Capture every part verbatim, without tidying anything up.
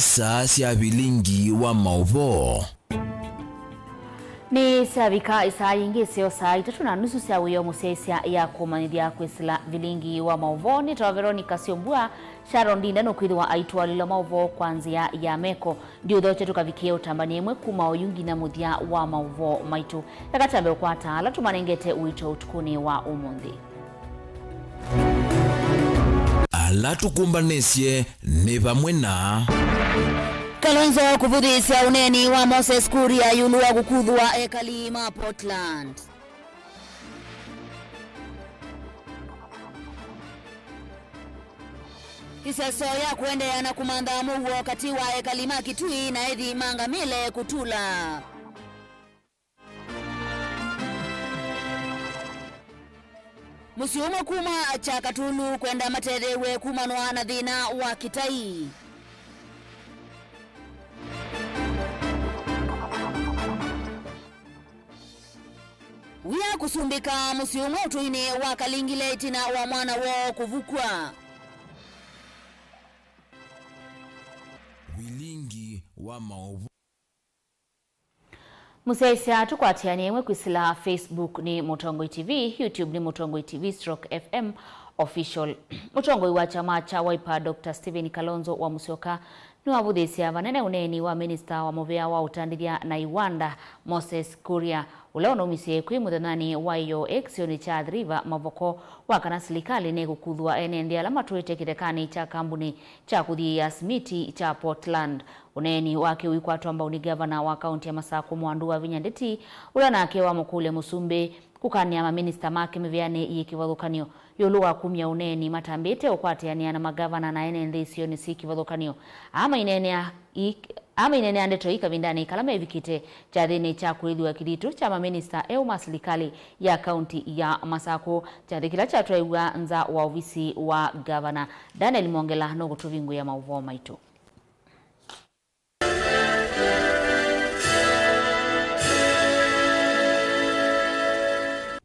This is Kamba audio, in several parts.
Saa sya vilingi wa maũvoo. Nĩ syavika ĩsaa yĩngĩ ĩseo saa itatũ na nusu sya wĩoo mũsyaĩĩsya ya kũmanyĩthya kwĩsĩla vilingi wa maũvoo. Nĩtawa Veronica Syombua. Sharon Ndinda nũkwĩthĩwa aitũalĩlwa maũvoo kwa nzĩa ya meko. Ndiũthokye tũkavikĩe ũtambani ĩmwe kuma oyu nginya mũthya wa maũvoo maitũ. Eka twambe ũkwata ala tũmanengete ũito ũtukũnĩ wa ũmũnthĩ. Ala tũkũmbanĩsye nĩ vamwe na Kalonzo kũvũthĩĩsya ũneeni wa Moses Kuria ĩũlũ wa kũkuthwa ekali ma Portland. Ĩseso ya kũendeea na kũmantha mũuo katĩ wa ekali ma Kitui na ethi ma ngamĩle kũtula. Mũsyĩ ũmwe kuma Kyakatulu kwenda matetheew'e kumanwa na thĩna wa kĩtai. Wia kũsumbĩka mũsyĩ ũmwe ũtũinĩ wa Kalingile ĩtina wa mwana woo kũvukw'a. Vilingi wa maũvoo. Mũsyaĩĩsya tũkwatĩanĩa ĩmwe kwĩsĩla Facebook nĩ Mũtongoi T V, YouTube nĩ Mũtongoi T V stroke F M Official. Mũtongoi wa kyama kya Wiper, Doctor Stephen Kalonzo wa Musyoka, nĩwavũthĩĩsya vanene ũneeni wa minista wa mũvĩa wa ũtandĩthya na iwanda, Moses Kuria, ũla ũnaumisye kwĩ mũthenyanĩ wa ĩyoo X-onĩ kya Athi River mavoko wa kana silikalĩ nĩkũkuthwa ene nthĩ ala matũĩte kĩthekanĩ kya kambunĩ kya kũthiĩĩa simiti kya Portland. Ũneeni wake ũikwatwa mbau nĩ ngavana wa kaunti ya Masakũ, Mwandu wa Vinya Ndeti, ũla nake wamũkũlya mũsumbĩ kũkanĩa maminista make mĩvĩanĩ yĩ kĩvathũkany'o ĩũlũ wa kumya ũneeni matambĩte ũkwatĩanĩa na magavana na ene nthĩ isionĩ syĩ kĩvathũkany'o. Aa maineenea i-, aa maineenea ndeto ii kavindanĩ kala mevikĩte kyathĩnĩ kya kũĩthw'a kĩthitũ kya maminista eũ ma silikalĩ ya kaunti ya Masakũ, kyathĩ kĩla kyatwaiw'a nza wa ovisi wa ngavana. Daniel Mwongela nũkũtũvingũĩa maũvoo maitũ.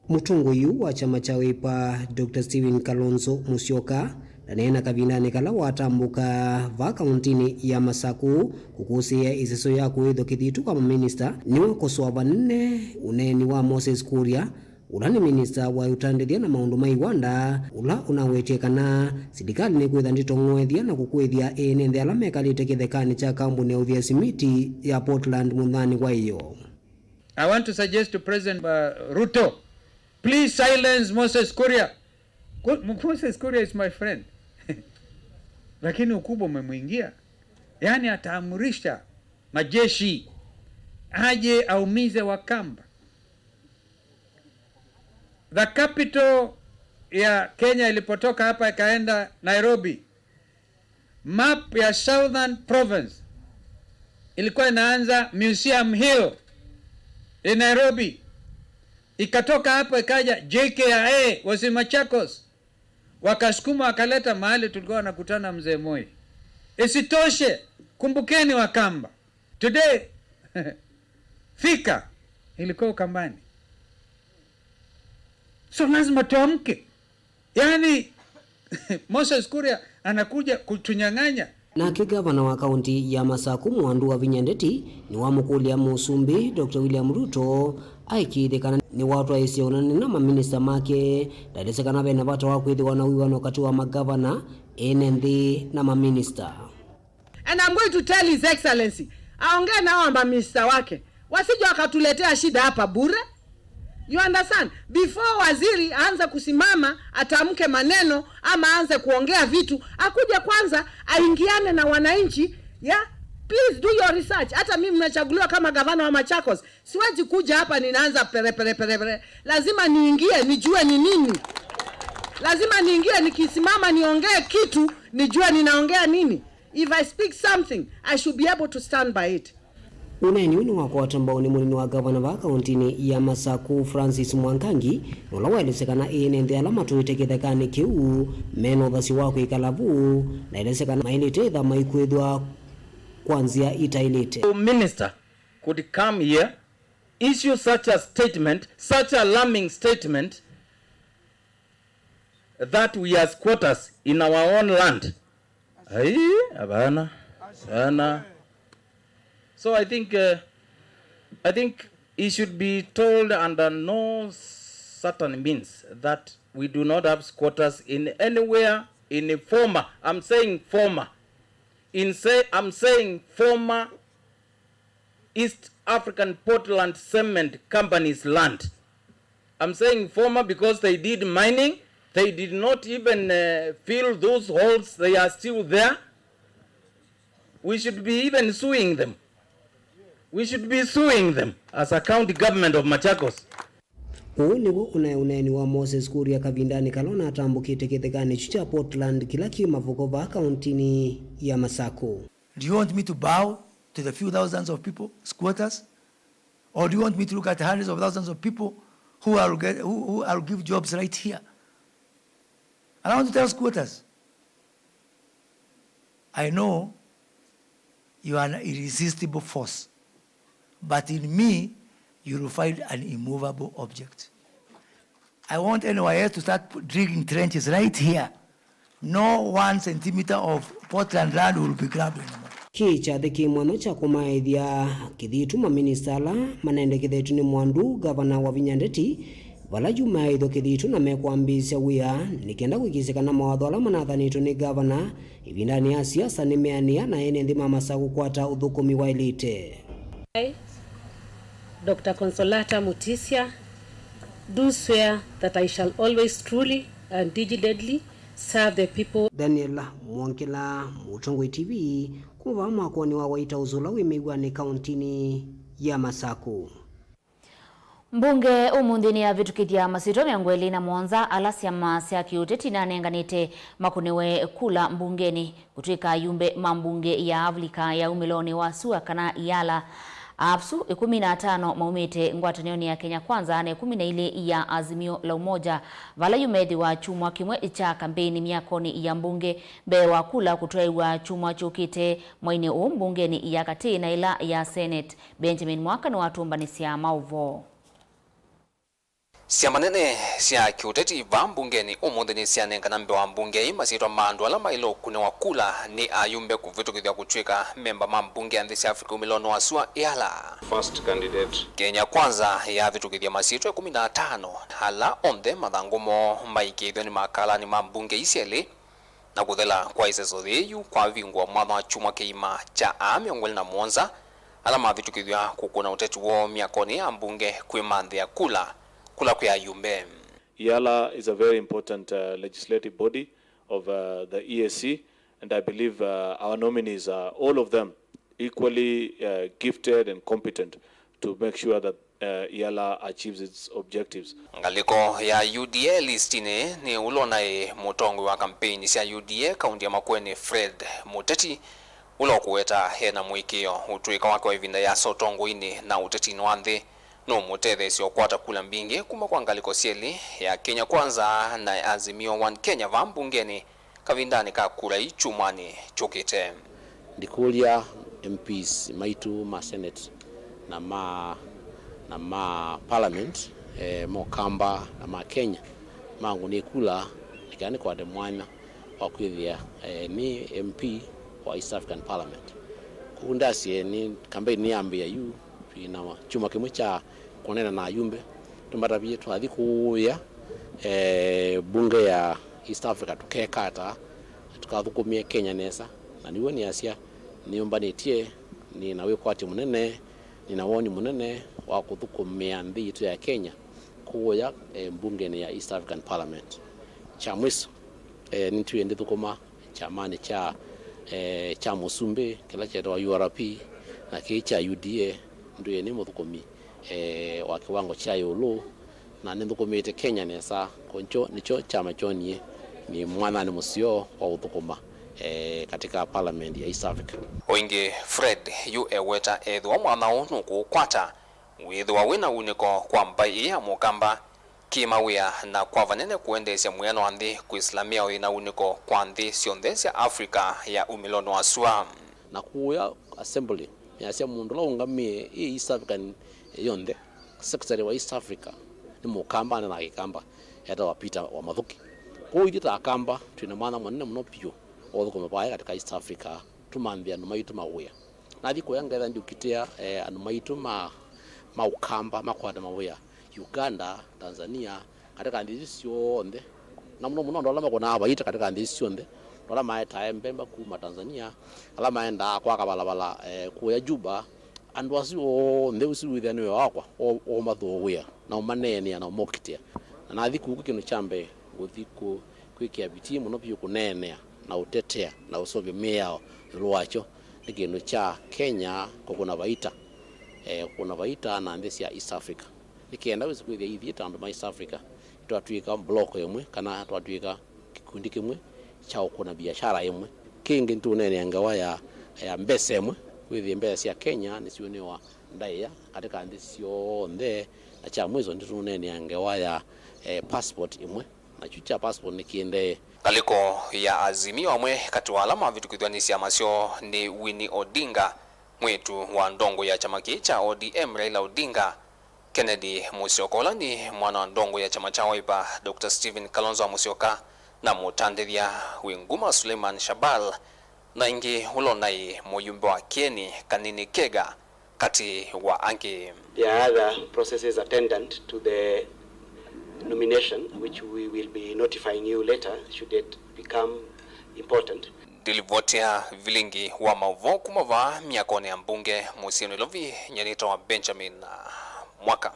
Mũtongoi ũũ wa kyama kya Wiper, Doctor Stephen Kalonzo Musyoka, ndaneena kavindanĩ kala watambũka vaa kauntinĩ ya Masakũ kũkũsĩĩa ĩseso ya kũĩthwa kĩthitũ kwa maminista, nĩwakosoa vanene ũneeni wa Moses Kuria, ũla nĩ minista wa ũtandĩthya na maũndũ ma iwanda, ũla ũnawetye kana silikalĩ nĩkwĩtha ndĩtong'oethya na kũkũĩthya ene nthĩ ala mekalĩte kĩthekanĩ kya kambuni ya ũthĩa simiti ya Portland mũthenyanĩ wa ĩyoo. I want to suggest to President, uh, Ruto, please silence Moses Kuria. Ku-, Moses Kuria is my friend. Lakini ukubwa umemwingia. Yaani ataamrisha majeshi aje aumize Wakamba. The capital ya Kenya ilipotoka hapa ikaenda Nairobi, map ya Southern Province ilikuwa inaanza Museum Hill in Nairobi, ikatoka hapo ikaja J K I A was in Machakos, wakasukuma wakaleta mahali tulikuwa wanakutana Mzee Moi. Isitoshe, kumbukeni Wakamba. Today, Thika ilikuwa Ukambani. So lazima tuamke. Yaani, Moses Kuria anakuja kutunyang'anya. Nake gavana wa kaunti ya Masakũ, Mwandu wa Vinya Ndeti, nĩwamũkũlya mũsumbĩ Doctor William Ruto aĩkĩĩthye kana nĩwatwaĩĩsye ũnene na maminista make, ndaelesya kana vena vata wa kwĩthĩwa na wĩw'ano katĩ wa magavana, ene nthĩ na maminista. And I'm going to tell His Excellency, aongee nao maminista wake, wasije wakatuletea shida hapa bure. You understand? Before waziri aanze kusimama atamke maneno ama aanze kuongea vitu, akuje kwanza aingiane na wananchi. Yeah? Please do your research. Hata mimi nimechaguliwa kama gavana wa Machakos. Siwezi kuja hapa ninaanza pere, pere, pere, pere. Lazima niingie, nijue ni nini. Lazima niingie, nikisimama niongee kitu, nijue ninaongea nini. If I speak something, I should be able to stand by it. Ũneeni ũyũ nĩwakwatwa mbau nĩ mũnini wa gavana vaa kauntinĩ ya Masakũ, Francis Mwangangi, na ũla waelesya kana ene nthĩ ala matũĩte kĩthekanĩ kĩu mena ũthasyo wa kwĩkala vu, na aelesya kana maĩlĩte ĩtha maikwĩthwa kwa nzĩa itaĩlĩte. Minister could come here, issue such a statement, such alarming statement, that we are squatters in our own land. Ai, hapana. Sana. So I think, uh, I think he should be told under no certain means that we do not have squatters in anywhere in former, I'm saying former, in say, I'm saying former East African Portland Cement Company's land. I'm saying former because they did mining, they did not even, uh, fill those holes, they are still there. We should be even suing them. We should be suing them as a county government of Machakos. Ũũ nĩw'o ũnaĩ ũneeni wa Moses Kuria kavindanĩ kala ũnatambũkĩte kĩthekanĩ kyu kya Portland kĩla kĩ Mavoko vaa kauntinĩ ya Masaku. Do you want me to bow to the few thousands of people, squatters? Or do you want me to look at hundreds of thousands of people who I'll get, who, who I'll give jobs right here? And I want to tell squatters, I know you are an irresistible force, but in me, you will find an immovable object. I want N Y S to start pu-, digging trenches right here. No one centimeter of Portland land will be grabbed anymore. Kĩ kyathĩ kĩ mwanya kya kũmaaĩthya kĩthitũ maminista ala manendekethetw'e nĩ mwandu, Ngavana Wavinya Ndeti, vala yu maaĩthw'a kĩthitũ na mekwambĩĩsya wĩa nĩ kenda kũĩkĩĩsya kana mawatho ala manathanĩtwe nĩ ngavana ĩvindanĩ ya siasa nĩmeanĩa na ene nthĩ ma Masaku kũkwata ũthũkũmi waĩlĩte. I, Doctor Consolata Mutisya, do swear that I shall always truly and diligently serve the people. Daniel Mwongela, Mũtongoi T V, kuma vaa mwakoni wa White House ũla wĩ mĩw'anĩ kauntinĩ ya Masaku. Mbunge ũmũnthĩ nĩyavĩtũkĩthya masyĩtwa mĩongo ĩlĩ na mũonza ala syama sya kĩũteti inanenganĩte makũnĩwe kula mbungenĩ kũtw'ĩka ayumbe ma mbunge ya Avilika ya Umĩlonĩ wa Sua, kana IALA. Asu ĩkũmi na atano maumĩte ngwatanĩonĩ ya Kenya Kwanza na ĩkũmi na ilĩ ya Azimio la Umoja, vala yu methĩwa kyumwa kĩmwe kya kambeini myakonĩ ya mbunge mbee wa kula kũtwaĩwa kyumwa kyũkĩte mwainĩ ũũ mbungenĩ ya katĩ na ĩla ya Senate. Benjamin Mwaka nĩwatũmbanĩsya maũvoo. Syama nene sya kĩũteti vaa mbungenĩ ũmũnthĩ nĩsyanengana mbee wa mbunge ĩ masyĩtwa ma andũ ala maĩle ũkũnĩwa kula nĩ ayumbe kũvĩtũkĩthw'a kũtw'ĩka memba ma mbunge ya nthĩ sya Africa Umĩlonĩ wa Sua, IALA. First candidate. Kenya Kwanza yavĩtũkĩthya masyĩtwa ĩkũmi na atano ala onthe mathangũ moo maikĩĩthw'a nĩ makalanĩ ma mbunge ii syelĩ. Na kũthela kwa ĩseso yĩĩ yu kwavingũa mwanya wa kyumwa kĩima kya aa mĩongo ĩlĩ na mũonza ala mavĩtũkĩthw'a kũkũna ũteti woo myakonĩ ya mbunge kwĩmanthĩa kula, kula kwĩ ayumbe. IALA is a very important, uh, legislative body of, uh, the E A C, and I believe, uh, our nominees are all of them equally, uh, gifted and competent to make sure that, uh, IALA achieves its objectives. Ngalĩko ya U D A listinĩ nĩ ũla ũnaĩ mũtongoi wa kampeini sya U D A kaunti ya Makueni, Fred Mũteti, ũla ũkũweta ena mũĩkĩĩo ũtũĩka wake wa ĩvinda yĩasa ũtongoinĩ na ũtetinĩ wa nthĩ nũũmũtetheesya ũkwata kula mbingĩ kuma kwa ngalĩko syelĩ ya Kenya Kwanza na Azimio One Kenya vaa mbungenĩ kavindanĩ ka kura ii kyumwanĩ kyũkĩte. Ndikũlya M Ps maitũ ma Senate na ma, na ma Parliament, eh, ma Ũkamba na ma Kenya mangũnĩe kula nĩ kana nĩkwate mwanya wa kwĩthĩa, eh, nĩ M P wa East African Parliament. Kwoou ndasye nĩ kambeini nĩyambĩĩa yu, twĩ na kyumwa kĩmwe kya kũneena na ayumbe, tũmatavye twathi kũũya, eh, mbunge ya East Africa tũkeka ata, tũkathũkũmĩe Kenya nesa. Na nĩw'o nĩasya, nĩyũmbanĩtye, nĩ na wĩkwatyo mũnene, nĩ na woni mũnene wa kũthũkũmĩa nthĩ yitũ ya Kenya kũũya, eh, mbungenĩ ya East African Parliament. Kya mwiso, eh, nĩtwĩe ndĩthũkũma kyamanĩ kya, eh, kya mũsumbĩ kĩla kyetawa U R P, na kĩĩ kya U D A ndwĩe nĩ mũthũkũmi, eh, wa kĩwango kya ĩũlũ, na nĩnthũkũmĩĩte Kenya nesa, kũkyo nĩkyo kyama kyonie nĩ mwanyanĩ mũseo wa ũthũkũma, eh, katika parliament ya East Africa. O ĩngĩ, Fred yu eweta ethĩwa mwanya ũũ nũkũũkwata, wĩthĩwa wĩ na unĩko kwa mbaĩ ĩĩ ya Mũkamba, kĩmawĩa na kwa vanene kũendeesya mwĩano wa nthĩ kwĩsĩla mĩao yĩ na unĩko kwa nthĩ syonthe sya Africa ya umĩlonĩ wa sua. Na kũũya assembly, nĩasya mũndũ ũla ũngamĩe ĩ East African yonthe, secretary wa East Africa nĩ Mũkamba, aneenaa Kĩkamba, etawa Peter Wamathuki. Kwoou ithyĩ ta Akamba twĩ na mwanya mũnene mũno vyũ wa ũthũkũma vaya katika East Africa Tũmanthĩe andũ maitũ mawĩa. Nathi kũya ngetha ndiũkitĩa, eh, andũ maitũ ma, ma Ũkamba makwate mawĩa Uganda, Tanzania, katika nthĩ isu syonthe. Na mũno mũno andũ ala makũnaa Vaita katika nthĩ isu syonthe, andũ ala maetae mbemba kuma Tanzania, ala maendaa kwaka valavala, eh, kũya Juba, andũ asu onthe ũsu wĩthĩa nĩwe wakwa, o, o mathũũĩa, na ũmaneenea, na ũmokitĩa. Na nathi kũu kĩndũ kya mbee, ngũthi kũ-, kwĩkĩa vitii mũno vyũ kũneenea, na ũtetea, na ũseũvya mĩao ĩũlũ wakyo. Nĩ kĩndũ kya Kenya kũkũna Vaita, eh, kũkũna Vaita na nthĩ sya East Africa. Nĩ kenda wĩsĩ kwĩthĩa ithyĩ ta andũ ma East Africa, nĩtwatw'ĩka block ĩmwe, kana twatw'ĩka kĩkundi kĩmwe kya ũkũna biashara ĩmwe. Kĩngĩ nĩtũũneenea ngewa ya, ya mbesa ĩmwe, wĩthĩe mbesa sya Kenya nĩsyũnĩwa ndaĩa katika nthĩ syonthe, na kya mwiso nĩtũũneenea ngewa ya, eh, passport ĩmwe, na kyu kya passport nĩkĩendee. Ngalĩko ya Azimio amwe katĩ wa ala mavĩtũkĩthw'a nĩ syama syoo nĩ Winnie Odinga, mwĩĩtu wa ndongo ya kyama kĩĩ kya O D M Raila Odinga, Kennedy Musyoka, ũla nĩ mwana wa ndongo ya kyama kya Wiper, Doctor Stephen Kalonzo Musyoka, na mũtandĩthya wĩ nguma Suleiman Shahbal, na ĩngĩ ũla ũnaĩ mũyumbe wa Kieni, Kanini Kega, katĩ wa angĩ. There are other processes attendant to the nomination, which we will be notifying you later, should it become important. Ndilivoti ya vilingi wa maũvoo kuma vaa myakonĩ ya mbunge mũsyĩ Nairobi, nyie nĩtawa Benjamin Mwaka.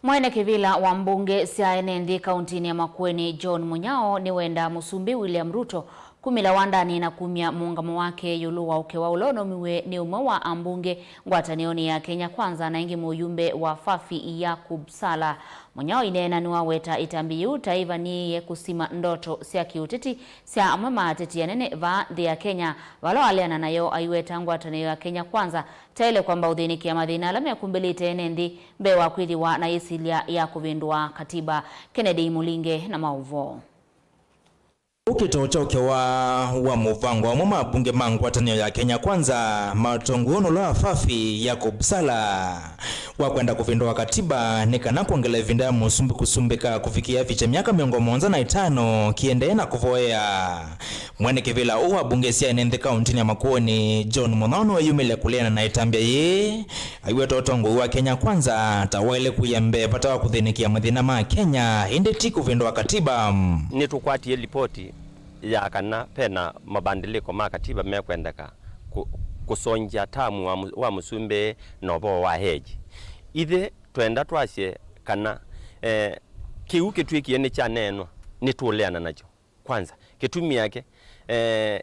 Mwene kĩvĩla wa mbunge sya ene nthĩ kauntinĩ ya Makueni, John Munyao, nĩwendaa Mũsumbĩ William Ruto kumĩla wandanĩ na kumya mũũngamo wake ĩũlũ wa ũkewa ũla ũnaumiw'e nĩ ũmwe wa ambunge ngwatanĩonĩ ya Kenya Kwanza na ĩngĩ mũyumbe wa Fafi Yakub Sala. Munyao ineena nĩwaweta ĩtambya yĩu ta ĩvanĩĩe kũsima ndoto sya kĩũteti sya amwe ma ateti anene vaa nthĩ ya Kenya, vala waleana nayo aiweta ngwatanĩo ya Kenya Kwanza taĩle kwamba ũthĩnĩkĩa mathĩna ala mekumbĩlĩte ene nthĩ mbee wa kwĩthĩwa na ĩsilya ya kũvĩndũa katiba. Kennedy Mũlinge na maũvoo. Ũkĩto kya ũkewa wa mũvango amwe ma abunge ma ngwatanĩo ya Kenya Kwanza matongow'e nĩ ũla wa Fafi Yakub Sala wa kwenda kũvĩndũa katiba nĩ kana kwongela ĩvinda ya mũsumbĩ kũsumbĩka kũvikĩa avikye myaka mĩongo mũonza na ĩtano kĩendee na kũvoea. Mwene kĩvĩla ũũ wa mbunge sya ene nthĩ kauntinĩ ya Makueni, John Munyao nĩweyumĩlya kũleana na ĩtambya yĩĩ, aiweta ũtongoi wa Kenya Kwanza ta waĩle kũia mbee vata wa kũthĩnĩkĩa mathĩna ma Kenya, ĩndĩ ti kũvĩndũa katiba. Nĩtũkwatie lipoti ya kana vena mabandĩlĩko ma katiba mekwendeka kũ-, kũsongya tamu wa mũ-, wa mũsumbĩ na ũvoo wa age. Ithyĩ twenda twasye kana, eh, kĩu kĩtw'ĩkie nĩkyaneenwa, nĩtũũleana nakyo. Kwanza, kĩtumi yake, eh,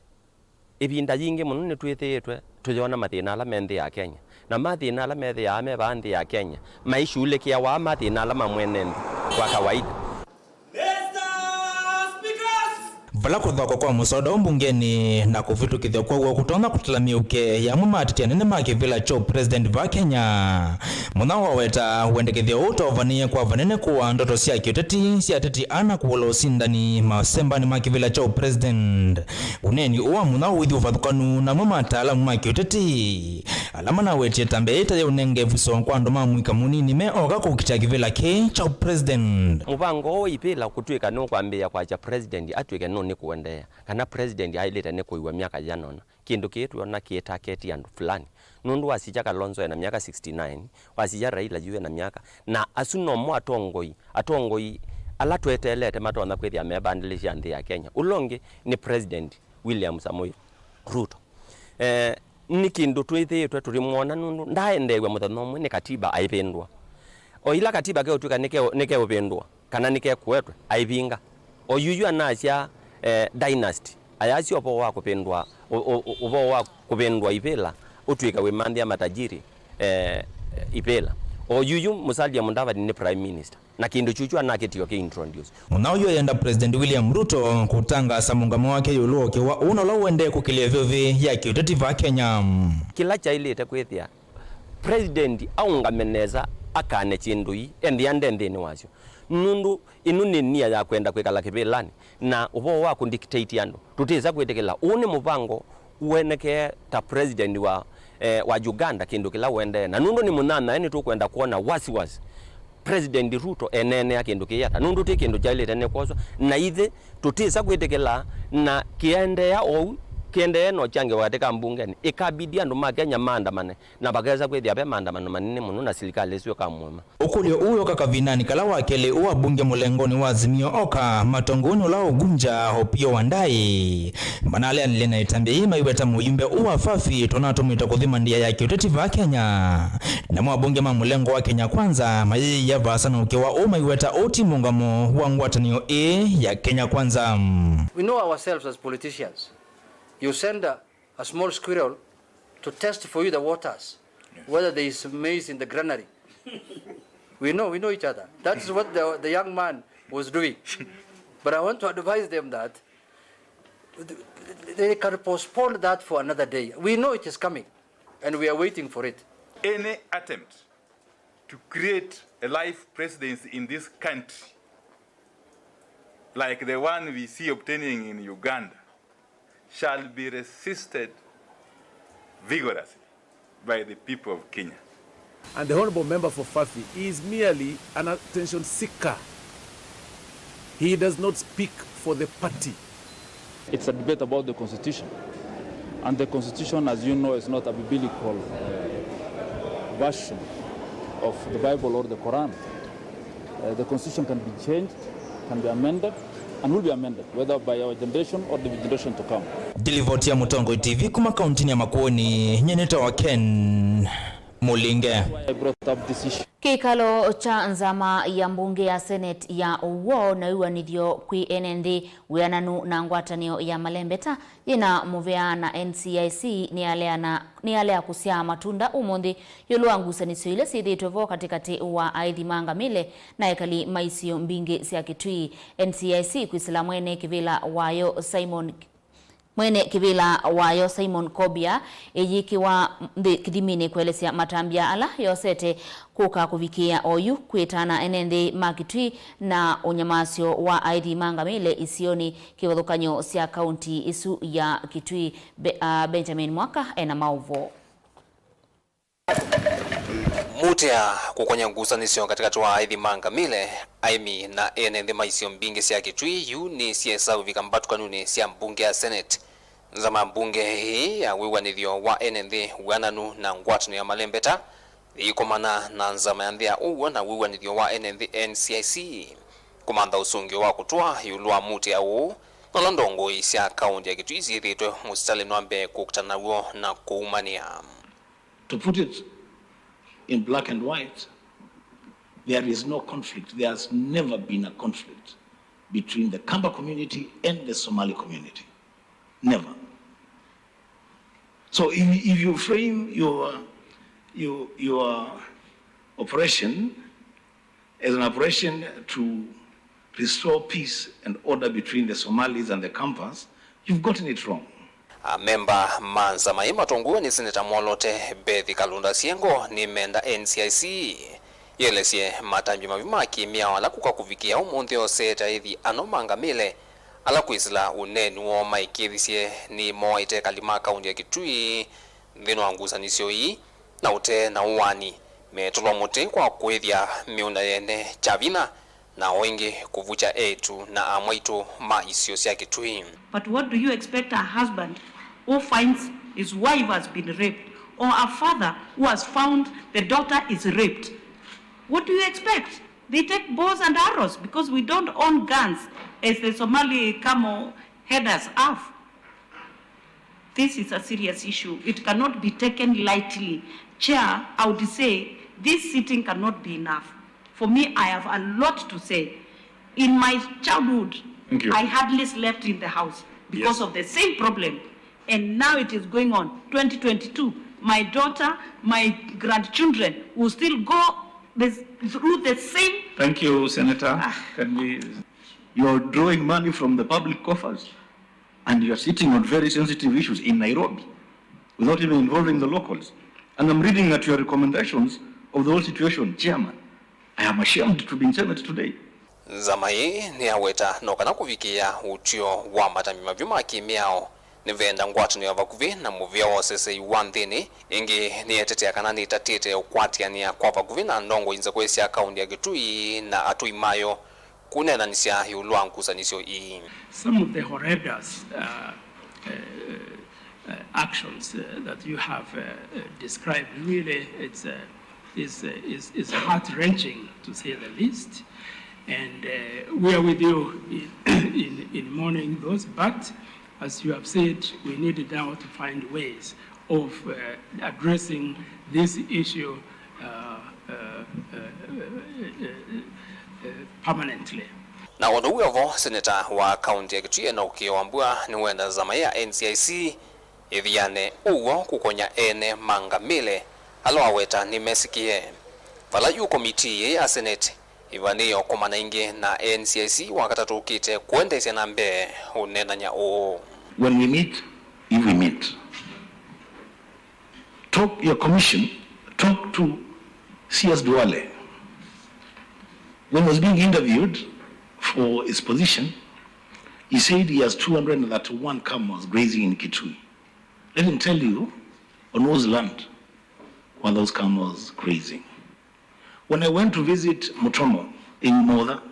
ĩvinda yingĩ mũno nĩtwĩthĩĩtwe tũyona mathĩna ala me nthĩ ya Kenya, na mathĩna ala methĩawa me vaa nthĩ ya Kenya maishughulĩkĩawa mathĩna ala ma mwene nthĩ kwa kawaida. Vala kũthokwa kwa mũsoda ũũ mbungenĩ na kũvĩtũkĩthw'a kwaw'o kũtonya kũtala mĩuke ya amwe ma ateti anene ma kĩvĩla kya President va Kenya. Munyao waweta wendekethyo ũũ ta ũvanĩĩe kwa vanene kũaa ndoto sya kĩũteti sya ateti ana kũvola ũsindani masembanĩ ma kĩvĩla kya President. Ũneeni ũũ wa Munyao wĩthi ũvathũkanu na amwe ma ataalamu ma kĩũteti ala manawetie ĩtambya yĩĩ ta yaũnenge ĩvuso kwa andũ ma mũika mũnini me oka kũkitĩa kĩvĩla kĩĩ kya President. Mũvango ũũ wa ivĩla kũtw'ĩka nũkwambĩĩa kwasya President atw'ĩke nũnĩkũendeea, kana President aĩlĩte nĩ kũiw'a myaka yĩana ũna. Kĩndũ kĩĩ twĩona kĩĩ target andũ fulani. Nũndũ wasikya Kalonzo ena myaka sixty-nine, wasikya Raila yu ena myaka, na asu nomo atongoi, atongoi ala tweteelete matonya kwĩthĩa mebandĩlĩsya nthĩ ya Kenya. Ũla ũngĩ nĩ President William Samoei Ruto. Eh, nĩ kĩndũ twĩthĩĩtwe tũrĩmwona nũndũ ndaaendeew'a mũthenya ũmwe nĩ katiba aivĩndũa. O ĩla katiba keũtw'ĩka nĩke-, nĩkeũvĩndũa, kana nĩkekũetwe, aivinga. O yuyu anasya, eh, dynasty, ayasya ũvoo wa kũvĩndũa, ũ-, ũ-, ũ-, ũvoo wa kũvĩndũa ivĩla, ũtw'ĩka wĩmanthĩa matajiri, eh, ivĩla. O yuyu Musalia Mudavadi nĩ prime minister, na kĩndũ kyũkyu anakĩtio kĩ introduce. Mũthenya ũyũ ayenda President William Ruto kũtangaasa mũngamo wake ĩũlũ wa ũkewa ũũ na ũla ũendee kũkĩlya ĩvyũvĩ ya kĩũteti va Kenya. Kĩla kyaĩlĩte kwĩthĩa President aũngame nesa, akane syĩndũ ii, enthĩa nde nthĩnĩ wasyo. Nũndũ ĩno nĩ nia ya kwenda kwĩkala kĩvĩlanĩ, na ũvoo wa kũdictate andũ, tũtĩsa kwĩtĩkĩla. Ũũ nĩ mũvango ũonekee ta president wa, eh, wa Uganda, kĩndũ kĩla ũendee. Na nũndũ nĩ mũnyanyae, nĩtũkwenda kwona wasiwasi President Ruto eneenea kĩndũ kĩĩ ata, nũndũ ti kĩndũ kyaĩlĩte nĩ kwoswa, na ithyĩ tũtĩsa kwĩtĩkĩla na kĩendeea oou, Kĩendee na ũkyangĩwa katĩ ka mbungeni, ĩkabidi andũ ma Kenya maandamane, na vakesa kwĩthĩa ve maandamano manene mũno na silikalĩ ĩsu ĩkamũema. Ũkũlyo ũũ wĩoka kavindanĩ kala wa kelĩ ũũ abunge mũlengonĩ wa Azimio oka, matongoonĩ ũla wa Ugunja, Opiyo Wandayi, manaleanile na ĩtambya yĩĩ maiweta mũyumbe ũũ wa Fafi tũnatũmĩte kũthima ndia ya kĩũteti vaa Kenya. Namo abunge ma mũlengo wa Kenya Kwanza mayĩyĩa vaasa na ũkĩwa ũũ maiweta ũũ ti mũngamo wa ngwatanĩo ĩĩ ya Kenya Kwanza. We know ourselves as politicians. You send a, a small squirrel to test for you the waters, whether there is maize in the granary. We know, we know each other. That's what the, the young man was doing. But I want to advise them that they can postpone that for another day. We know it is coming, and we are waiting for it. Any attempt to create a life presidency in this country, like the one we see obtaining in Uganda, shall be resisted vigorously by the people of Kenya. And the honorable member for Fafi is merely an attention seeker. He does not speak for the party. It's a debate about the constitution. And the constitution, as you know, is not a biblical, uh, version of the Bible or the Quran. Uh, the constitution can be changed, can be amended, and will be amended, whether by our generation or the generation to come. Ndilivoti ya Mũtongoi T V kuma kauntinĩ ya Makueni, nyie nĩtawa Ken Mũlinge. Why I brought up this issue. Kĩkalo kya nzama ya mbunge ya Senate ya ũw'o na wĩw'anĩthyo kwĩ ene nthĩ, wĩananu na ngwatanĩo ya malembeta yĩna mũvea na N C I C nĩyaleana, nĩyalea kũsyaa matunda ũmũnthĩ ĩũlũ wa ngusanĩsyo ila syĩthĩĩtwe vo katĩkatĩ wa aithi ma ngamĩle na ekali ma isio mbingĩ sya Kitui. N C I C kwĩsĩla mwene kĩvĩla wayo Simon, mwene kĩvĩla wayo Simon Kobia ĩyĩkĩwa nthĩ kĩthiminĩ kũelesya matambya ala yosete kũka kũvikĩĩa oyu kwĩtana ene nthĩ ma Kitui na ũnyamasyo wa aithi ma ngamĩle isionĩ kĩvathũkany'o sya kaunti ĩsu ya Kitui. Be-, a, Benjamin Mwaka ena maũvoo. Mutea kũkonya ngusanĩsyo katĩkatĩ wa aithi ma ngamĩle, aĩmi na ene nthĩ ma isio mbingĩ sya Kitui yu nĩ syesa ũvika mbatũkanunĩ sya mbunge ya Senate. Nzama ya mbunge ĩĩ ya wĩw'anĩthyo wa ene nthĩ, wĩananu na ngwatanĩo ya malembeta yĩikomana na nzama ya nthĩ ya ũw'o na wĩw'anĩthyo wa ene nthĩ, N C I C, kũmantha ũsũngĩo wa kũtũa ĩũlũ wa mutea ũũ, na ũla ndongoi sya kaunti ya Kitui syĩthĩĩtwe mũsitalĩnĩ wa mbee kũkita naw'o na kũumanĩa. To put it in black and white, there is no conflict. There has never been a conflict between the Kamba community and the Somali community. Never. So if, if you frame your, your, your operation as an operation to restore peace and order between the Somalis and the Kambas, you've gotten it wrong. Amemba ma nzama ĩĩ matongoew'e nĩ Seneta Mwolote Beth Kalunda Siengo nĩmenda N C I C yĩelesye matambya mavyu ma kĩmĩao ala kũka kũvikĩa ũmũnthĩ oseete aithi ano ma ngamĩle ala kwĩsĩla ũneeni woo maĩkĩĩthisye nĩmoaĩte ekali ma kaunti ya Kitui nthĩnĩ wa ngusanĩsyo ii, na ũtee na ũaani, metũlwa mũtĩ kwa kũĩthya mĩũnda yene kya vinya, na o ĩngĩ kũvukya eĩtu na amwaitũ ma isio sya Kitui. But what do you expect a husband who finds his wife has been raped, or a father who has found the daughter is raped? What do you expect? They take bows and arrows because we don't own guns as the Somali camel herders have. This is a serious issue. It cannot be taken lightly. Chair, I would say this sitting cannot be enough. For me, I have a lot to say. In my childhood, Thank you. I hardly slept in the house because Yes. of the same problem. And now it is going on. Twenty twenty-two, my daughter, my grandchildren will still go this, through the same Thank you, Senator. Ah. Can we, you're drawing money from the public coffers and you're sitting on very sensitive issues in Nairobi without even involving the locals. And I'm reading at your recommendations of the whole situation, Chairman. I am ashamed to be in Senate today. Nzama ĩĩ nĩyaweta no kana kũvikĩĩa ũtw'ĩo wa matambya mavyu ma kĩmĩao, nĩvenda ngwatanĩo ya vakuvĩ na mũvĩa wa ũsesei wa nthĩnĩ. Ĩngĩ nĩyetetea kana nĩtatĩte ũkwatĩanĩa kwa vakuvĩ na ndongoi nzakũe sya kaunti ya Kitui na atũi mayo kũneenanĩsya ĩũlũ wa ngusanĩsyo ii. Some of the horrendous, uh, uh, Actions uh, that you have uh, uh, described, really, it's, uh, is, uh, is, is heart-wrenching, to say the least. And uh, we are with you in, in, in mourning those, but as you have said, we need now to find ways of uh, addressing this issue uh, uh, uh, uh, uh, uh, permanently. Na ũndũ wĩ ovo, seneta wa kaunti ya Kitui Enock Kĩyo Wambua nĩwenda nzama ya N C I C ĩthiane ũw'o kũkony'a ene ma ngamĩle ala waweta nĩmesĩkĩe. Vala yu komitii yĩĩ ya Senate ĩvanĩĩe ũkomana ĩngĩ na N C I C wakatatũ ũkĩte kũendeesya na mbee ũneenany'a ũũ. When we meet, if we meet, talk your commission, talk to C S Duale. When he was being interviewed for his position, he said he has two hundred and thirty-one camels grazing in Kitui. Let him tell you on whose land were those camels grazing. When I went to visit Mutomo in Motha,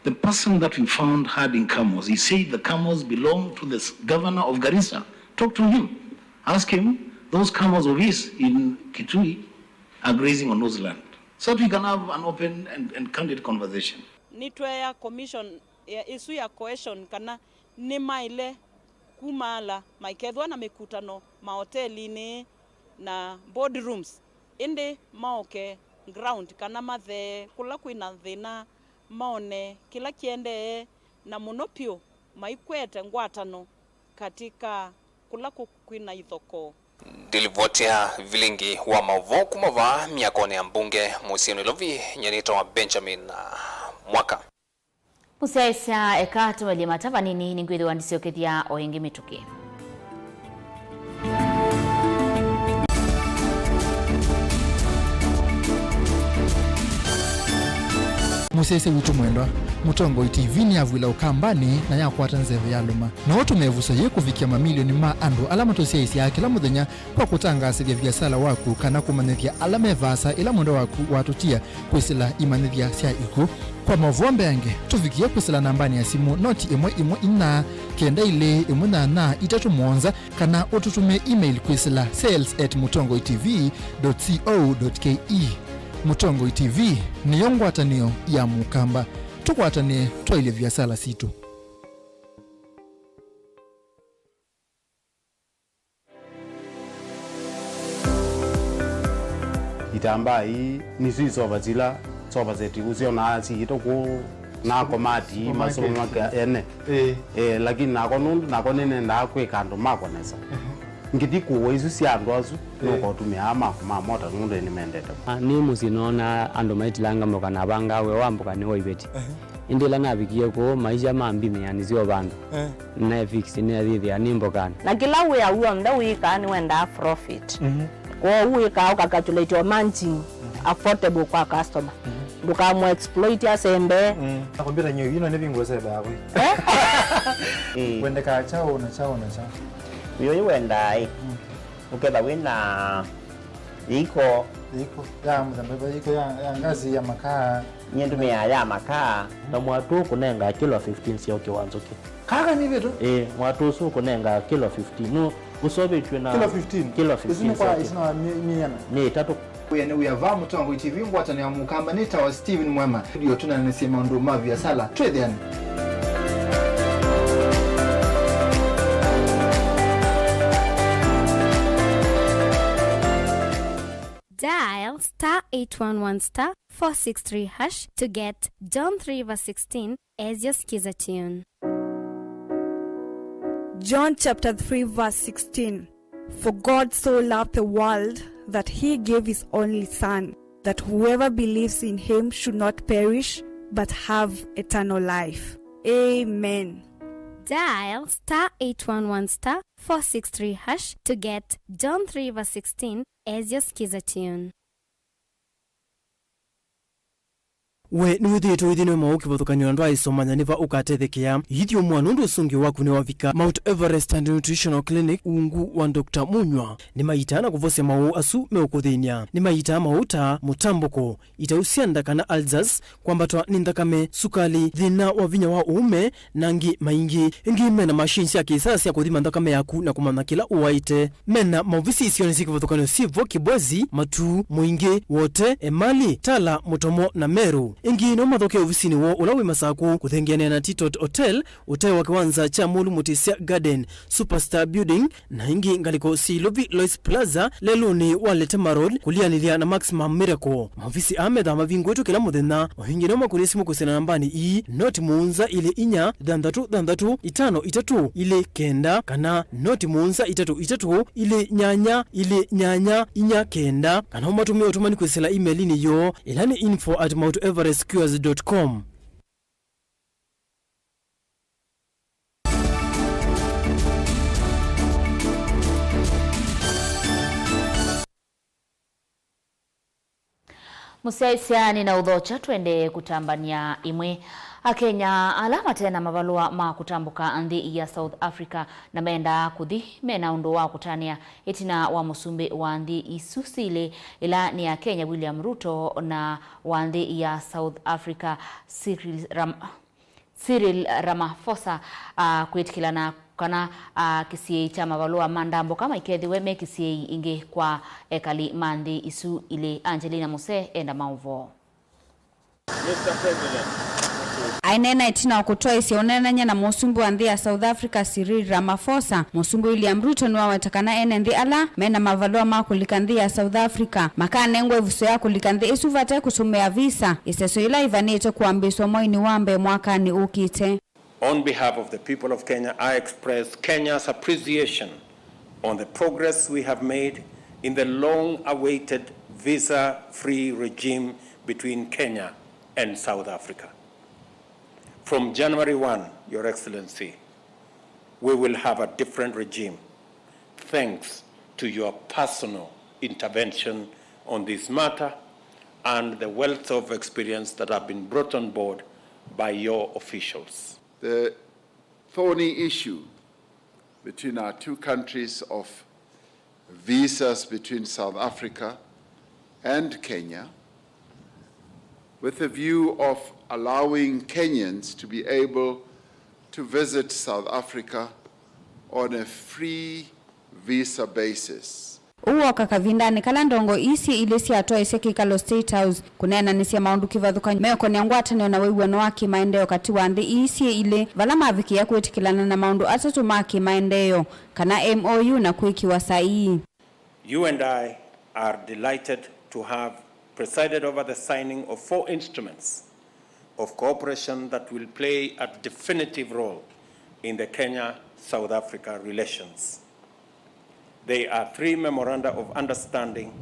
the person that we found herding camels, he said the camels belong to the s- governor of Garissa. Talk to him. Ask him, those camels of his in Kitui are grazing on whose land? So that we can have an open and, and candid conversation. Nĩtweea commission ya, ĩsu ya cohesion kana nĩmaĩle kumaala maikethĩwa na mĩkutano maotelinĩ na boardrooms, ĩndĩ maoke ground kana mathee kũla kwĩ na thĩna, maone kĩla kĩendee, na mũno pyũ maikwete ngwatano katĩ ka kũla kũ- kwĩ na ithokoo. Ndilivotea vilingi wa maũvoo kuma vaa myakonĩ ya mbunge mũsyĩ Nairobi, nyie nĩtawa Benjamin Mwaka. Mũsyaĩĩsya, eka tũmelye mata vanini, nĩngwĩthĩwa ndisyokethya o ĩngĩ mĩtũkĩ. Mũsyaĩĩsya witũ mwendwa, Mũtongoi T V nĩyavw'ĩla Ũkambanĩ na yakwata nzeve ya lũma. No ũtũme ĩvuso yĩĩ kũvikĩa mamilioni ma andũ ala matũsyaĩĩsyaa kĩla mũthenya kwa kũtangaasĩthya viasala waku kana kũmanyĩthya ala me vaasa ĩla mwendwa waku watũtia kwĩsĩla imanyĩthya sya ikw'ũ. Kwa maũvoo mbeange, tũvikĩe kwĩsĩla nambanĩ ya simũ noti ĩmwe ĩmwe inya, kenda ilĩ ĩmwe nyanya itatũ mũonza, kana ũtũtũmĩe email kwĩsĩla sales at mutongoi T V dot co dot K E. Mũtongoi T V nĩyo ngwatanĩo ya Mũkamba. Tũkwatanĩe twaĩlye viasala sitũ. Itambaa ii nĩsyo isova sila sofa set ũsyonaa siĩtwe kũu na komati ii masomo make ene. Ĩĩ. Eh, lakini nako nũndũ nako nĩnendaa kwĩka andũ makwa nesa. Ngĩthi kũũa isu sya andũ asu, nũkotũmĩaa maku ma mota nũndũ nĩmendete. Ah, nĩ mũsyĩ noonaa andũ maitilanga mboka na avangaa wĩa wa mboka nĩ wa iveti. Ĩndĩ ĩla navikie kũu, maisha mambimĩa nĩsyo vandũ. Eh. Naefix nĩathĩthĩa nĩ mbokanĩ. Na kĩla wĩa w'onthe wĩkaa nĩwendaa profit. Mhm. Kwoou wĩkaa ũkakalculate o margin affordable kwa customer. Mhm. Ndũkamũ exploit asembe. Mm. Na kompyuta nyo ino nĩ vingo sebe yako. Eh? Wendekaa chao na chao na chao. Uyo wendaa ĩ. Mm. Ũketha wĩna Yĩiko. Yĩiko ya mũthemba ĩva? Yĩiko ya, ya ngasi, ya makaa? Nyie ndũmĩaa ya makaa. Na mwatũ ũkũnengaa kilo fifteen sya ũkĩ wa nzũkĩ. Kaka nĩ vĩtũ? Ĩĩ, mwatũ ũsu ũkũnengaa kilo fifteen. Nũ ũseũvĩtw'e na kilo fifteen? Kilo fifteen. Isu nĩ kwa, isu nĩ wa mi-, mĩana? Nĩ ĩtatũ. Wĩa nĩ wĩa va Mũtongoi T V ngwatanĩo ya Mũkamba nĩ tawa Steven Mwema. Ndio tũnanĩsye maũndũ ma viasala. Twĩthĩane. Dial star eight one one star four six three hash to get John three verse sixteen as your Skiza tune. John chapter three verse sixteen. For God so loved the world that he gave his only Son, that whoever believes in him should not perish but have eternal life. Amen. Dial star eight one one star four six three hash to get John three verse sixteen as your Skiza tune. We nĩwĩthĩĩtwe ũithĩnwe maũũ kĩvathũkany'o na ndwaaĩsomanya nĩ va ũkatethekea? Ithyũmũa nũndũ ũsũngĩo waku nĩwavika. Mount Everest and Nutritional Clinic, ungu wa Doctor Munywa, nĩmaitaa na kũvosya maũũ asu meũkũthĩny'a. Nĩmaitaa maũũ ta mũtambũko, itau sya nda kana ulcers, kwambatwa nĩ nthakame, sukali, thĩna wa vinya wa ũũme, na angĩ maingĩ. Ĩngĩ mena machine sya kĩsaa sya kũthima nthakame yaku na kũmanya kĩla ũwaĩte. Mena maovisi isionĩ syĩ kĩvathũkany'o syĩ vo Kibwezi, Matuu, Mũingĩ, Wote, Emali, Tala, Mũtomo, na Meru. Ĩngĩ no mathokee ovisinĩ woo ũla wĩ Masakũ, kũthengeanĩa na Titot Hotel, ũtee wa kĩwanza kya Mũlu Mũtĩsya Garden, Superstar Building, na ĩngĩ ngalĩko syĩ Ilovi Lois Plaza, lelũnĩ wa Letema Road, kũlianĩlya na Maximum Miracle. Maovisi aa methaa mavingũĩtwe kĩla mũthenya. O ĩngĩ no makũnĩe simũ kwĩsĩla nambanĩ ii, noti mũonza ilĩ inya, thanthatũ thanthatũ, itano itatũ, ilĩ kenda, kana noti mũonza itatũ itatũ, ilĩ nyanya, ilĩ nyanya, inya kenda, kana ũmatũmĩe ũtũmani kwĩsĩla email-inĩ yoo, ĩla nĩ info at mount everest cures dot com. Mũsyaĩĩsya nĩ na ũthokya, twendee kũtambany'a imwe. Akenya ala mate na mavalũa ma kũtambũka nthĩ ya South Africa na mendaa kũthi me na ũndũ wa kũtanĩa ĩtina wa mũsumbĩ wa nthĩ isu silĩ, ĩla nĩ ya Kenya William Ruto na wa nthĩ ya South Africa Cyril Ram-, Cyril Ramaphosa, ah, kwĩtĩkĩlana kana, ah, kĩsiĩi kya mavalũa ma ndambũka maikethĩwe me kĩsiĩi ĩngĩ kwa ekali ma nthĩ isu ilĩ. Angelina Muse enda maũvoo. Aineena ĩtina wa kũtwaĩsya ũneenany'a na mũsumbĩ wa nthĩ ya South Africa, Cyril Ramaphosa, mũsumbĩ William Ruto nĩwaweta kana ene nthĩ ala me na mavalũa ma kũlika nthĩ ya South Africa makanengwa ĩvuso ya kũlika nthĩ ĩsu vate kũtũmĩa visa, ĩseso yĩla ĩvanĩte kũambĩĩsw'a mweinĩ wa mbee mwakanĩ ũkĩte. On behalf of the people of Kenya, I express Kenya's appreciation on the progress we have made in the long-awaited visa-free regime between Kenya and South Africa. From January one, Your Excellency, we will have a different regime, thanks to your personal intervention on this matter and the wealth of experience that have been brought on board by your officials. The thorny issue between our two countries of visas between South Africa and Kenya, with a view of allowing Kenyans to be able to visit South Africa on a free visa basis. Ũu woka kavindanĩ kala ndongo ii syĩ ilĩ syatwaĩsye kĩkalo State House kũneenanĩsya maũndũ kĩvathũkany'o meũkonea ngwatanĩo na wĩw'ano wa kĩmaendeeo katĩ wa nthĩ ii syĩ ilĩ, vala mavikĩĩa kwĩtĩkĩlana na maũndũ atatũ ma kĩmaendeeo, kana M O U, na kwĩkĩwa saii. You and I are delighted to have presided over the signing of four instruments of cooperation that will play a definitive role in the Kenya-South Africa relations. They are three memoranda of understanding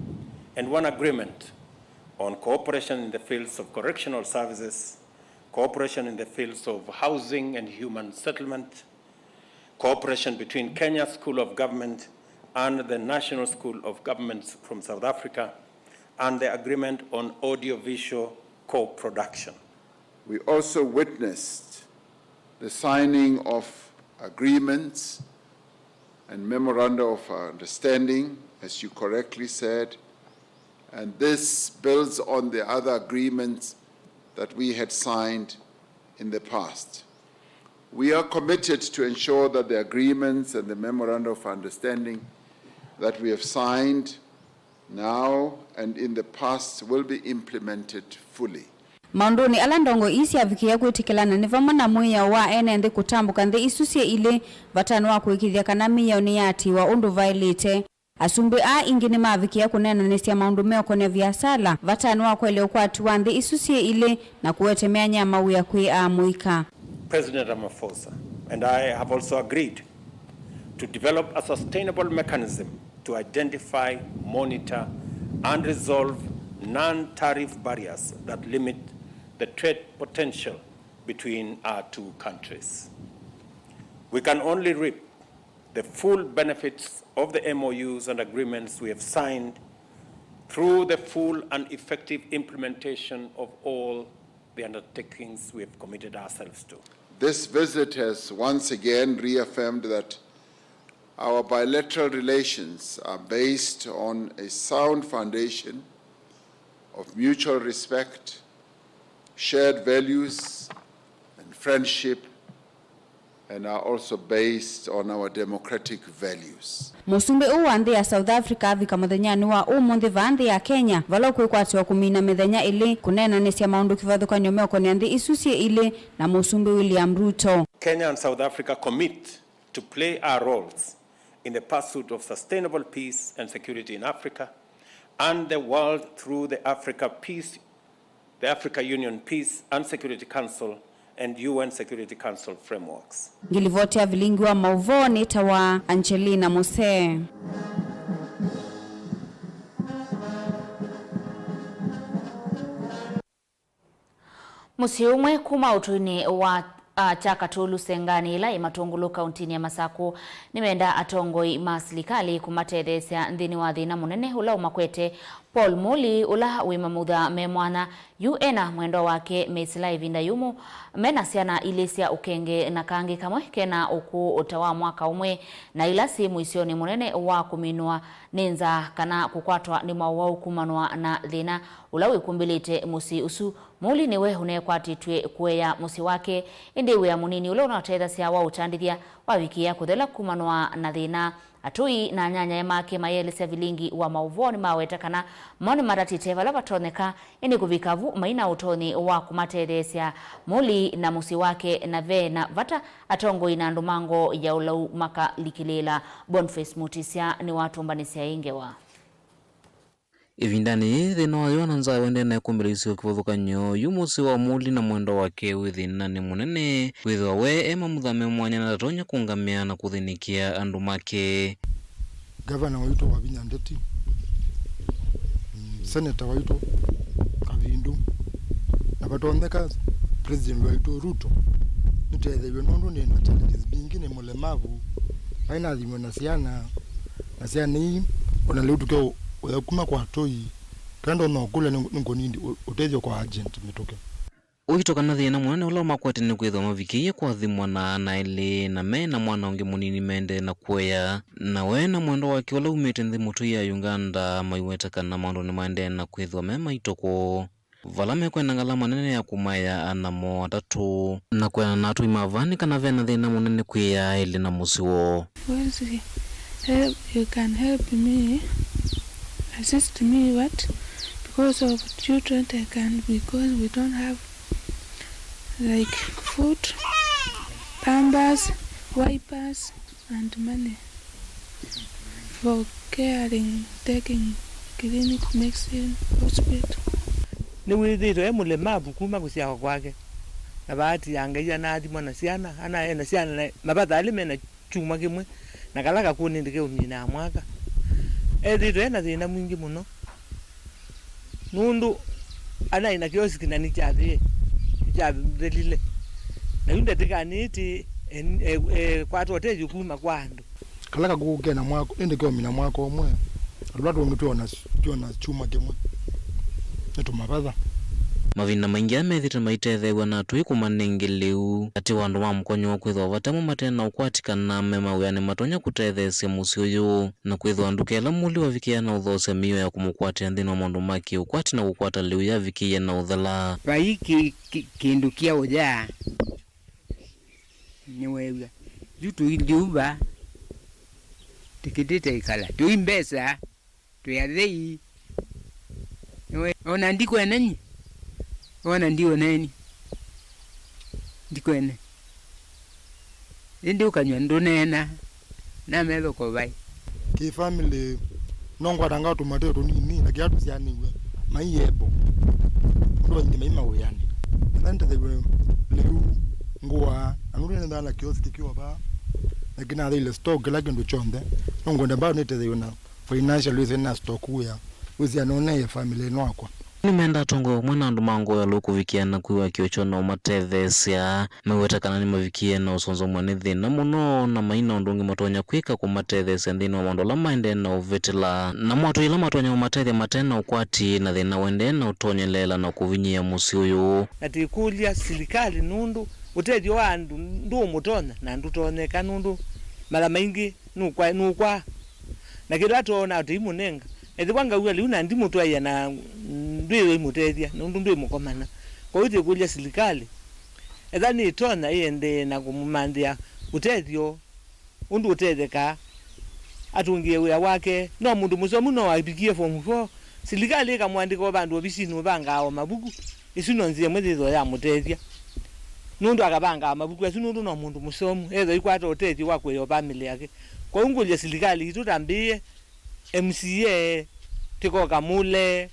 and one agreement on cooperation in the fields of correctional services, cooperation in the fields of housing and human settlement, cooperation between Kenya School of Government and the National School of Governments from South Africa, and the agreement on audiovisual co-production. We also witnessed the signing of agreements and memoranda of understanding, as you correctly said, and this builds on the other agreements that we had signed in the past. We are committed to ensure that the agreements and the memoranda of understanding that we have signed now and in the past will be implemented fully. Maũndũnĩ ala ndongo ii syavikĩĩa kwĩtĩkĩlana nĩ vamwe na mwĩao wa ene nthĩ kũtambũka nthĩ isu syĩ ilĩ, vatanĩ wa kũĩkĩĩthya kana mĩao nĩyaatĩĩwa ũndũ vaĩlĩte. Asumbĩ aa ĩngĩ nĩmavikĩĩa kũneenanĩsya maũndũ meũkonea viasala, vatanĩ wa kũelya ũkwati wa nthĩ isu syĩ ilĩ na kũete myanya ya mawĩa kwĩ amũika. President Ramaphosa and I have also agreed to develop a sustainable mechanism to identify, monitor, and resolve non-tariff barriers that limit the trade potential between our two countries. We can only reap the full benefits of the M O Us and agreements we have signed through the full and effective implementation of all the undertakings we have committed ourselves to. This visit has once again reaffirmed that our bilateral relations are based on a sound foundation of mutual respect, shared values, and friendship, and are also based on our democratic values. Mũsumbĩ ũũ wa nthĩ ya South Africa avika mũthenyanĩ wa ũmũnthĩ vaa nthĩ ya Kenya, vala ũkwĩkwatĩwa kũmina mĩthenya ĩlĩ kũneenanĩsya maũndũ kĩvathũkany'o meũkonea nthĩ isu syĩ ilĩ na Mũsumbĩ William Ruto. Kenya and South Africa commit to play our roles in the pursuit of sustainable peace and security in Africa and the world through the Africa Peace the Africa Union Peace and Security Council and U N Security Council frameworks. Ngilivoti ya vilingi wa mauvoo nĩtawa Angelina Musee. Mũsyĩ ũmwe kuma ũtũinĩ wa a, kya Katũlu Senganĩ ĩla ĩ Matũngũlũ kauntinĩ ya Masakũ nĩmenda atongoi ma silikalĩ kũmatetheesya nthĩnĩ wa thĩna mũnene ũla ũmakwete. Paul Muli, ũla wĩ mamutha me mwana yu ena mwendwa wake, mesĩla ĩvinda yũmũ mena syana ilĩ sya ũkenge na kangĩ kamwe kena ũkũũ ta wa mwaka ũmwe, na ila syĩ mũisyonĩ mũnene wa kũminwa nĩ nzaa kana kũkwatwa nĩ maũwau kumanwa na thĩna ũla wĩkumbĩlĩte mũsyĩ ũsu. Muli nĩwe ũnekwatĩtw'e kũea mũsyĩ wake, ĩndĩ wĩa mũnini ũla ũnatethasya wa ũtandĩthya wavikĩĩa kũthela kumanwa na thĩna. Atũi na anyanyae make mayĩelesya vilingi wa maũvoo nĩmaweta kana mo nĩmatatĩte vala vatonyeka, ĩndĩ kũvika vu mai na ũtonyi wa kũmatetheesya Muli na mũsyĩ wake, na ve na vata atongoi na andũ ma ngoo ya ũlau makalikĩlĩĩla. Boniface Mutisya nĩwatũmbanĩsya ĩ ngewa. Ĩvindanĩ yĩĩ, thĩna wa yũa na nzaa ũendee na ĩkumbĩlĩisye kĩvathũkany'o yu mũsyĩ wa Muli na mwendwa wake wĩ thĩnanĩ mũnene, kwĩthĩwa we e mamutha me mwanya na ndatonya kũũngamĩa na kũthĩnĩkĩa andũ make. Ngavana waitũ Wavinya Ndeti, mm, seneta waitũ Kavindu, na vatonyeka President waitũ Ruto, nĩtetheew'e nũndũ nĩ na challenges mbingĩ, nĩ mũlemavu, vai nathimwe na syana, na syana ii, o na lĩu tũkĩa ũya kuma kwa atũi, kĩla ndonya ũkũlya nĩ, nĩ ngũnindi ũ-, ũtethyo kwa agent mĩtũkĩ. Ũito kana thĩna mũnene ũla ũmakwete nĩ kwĩthwa mavikĩie kũathimwa na ana elĩ, na me na mwana ũngĩ mũnini maendee na kũea, na we na mwendwa wake ũla umĩte nthĩ mũtũi ya Uganda maiweta kana maũndũ nĩmaendee na kwĩthwa me maito kwoo. Vala mekwenda ngalama nene ya kũmaea ana moo atatũ. Na kwĩana na atũi ma vaa nĩ kana ve na thĩna mũnene kwĩ aa elĩ na mũsyĩ woo. Huwezi help, you can help me, assist me what? Because of children I can, because we don't have like food, pampers, wipers, and money for caring, taking clinic, medicine, hospital. Nĩwĩthĩĩtwe e mũlemavu kuma kũsyawa kwake, na vaati ya Ngai anaathimwa na syana, ana ena syana na mavatha alĩ mena kyumwa kĩmwe, na kala kakũũ nĩndĩ keũminaa mwaka. Ethĩĩtwe ena thĩna mwingĩ mũno. Nũndũ anaĩ na kioski na nĩkyathĩe, nĩkyathelile. Na yu ndatĩkanĩtĩ ekwata ũtethyo kuma kwa andũ. Kala kakũũ kena mwako, ĩndĩ keũmina mwaka ũmwe, na tũla tũngĩ twĩona, twĩona kyumwa kĩmwe. Nĩtũmavatha. Mavinda maingĩ aa methĩĩtwe maitetheew'a na atũi kũmanenge lĩu. Katĩ wa andũ ma mũkonyo wa kwĩthwa vata mo mate na ũkwati kana me mawĩanĩ matonya kũtetheesya mũsyĩ ũyũ. Na kwĩthwa nduka ĩla Muli wavikĩĩa na ũthoosya mĩio ya kũmũkwatĩa nthĩnĩ wa maũndũ ma kĩ-ũkwati na kũkwata lĩu yavikĩie na ũthela. Vai kĩ-, kĩ-, kĩndũ kya ũya nĩweew'a. Yu tũi lĩu va, tũkĩtĩte ĩkala. Tũi mbesa, twĩ athei. Nĩwe, ona ndikwene nyie. Ona ndiũneeni. Ndikwene. Ĩndĩ ũkanywa ndũneena, na metho ko vai. Kĩ family, no ngwatanga tũmateo tũnini, na kĩla tũsyaanĩw'e, mai ebo. Ũndũ aingĩ mai mawĩanĩ. Ĩla nĩtetheew'e lĩu, ngũa, na nũndũ nĩndaa na kioski kĩova, na kĩnatheile stock kĩla kĩndũ kyonthe, no ngwenda mbao nĩtetheew'e na financial wĩse na stock wĩa, wĩsĩ anoneye family ĩno wakwa. Nĩmenda atongoi vamwe na andũ ma ngoo ya lũĩ kũvikĩĩa na kwĩw'a kĩo kyoo na ũmatetheesya. Meweta kana nĩmavikie na ũsonzomw'a nĩ thĩna mũno na maina ũndũ ũngĩ matonya kwĩka kũmatetheesya nthĩnĩ wa maũndũ ala maendee na ũvĩtĩla. Namo atũi ala matonya kũmatethya mate na ũkwati na thĩna ũendee na ũtonyeleela na kũvinyĩĩa mũsyĩ ũyũ. Na twĩkũlya silikalĩ nũndũ ũtethyo wa andũ ndũũmũtonya na ndũtonyeka nũndũ mala maingĩ nũkwa-, nũkwaa. Na kĩla twoona tũimũnenga. Ethĩwa ngauga lĩu na ndimũtwaĩa na ndwĩw'a imũtethya nũndũ ndwĩmũkomana. Kwoou twĩkũlya silikalĩ, etha nĩtonya ĩendee na kũmũmanthĩa ũtethyo ũndũ ũtethekaa. Atũngĩe wĩa wake. No mũndũ mũsomu no wavikie form four, silikalĩ ĩkamũandĩka o vandũ ovisinĩ ũvangaa o mavuku. Ĩsu no nzĩa ĩmwe yĩthĩwa yamũtethya, nũndũ akavangaa mavuku asu nũndũ no mũndũ mũsomu, ethwa ikwata ũtethyo wa kũea o vamĩlĩ yake. Kwoou ngũlya silikalĩ itũ tambĩĩe M C A, tĩkoka Mule,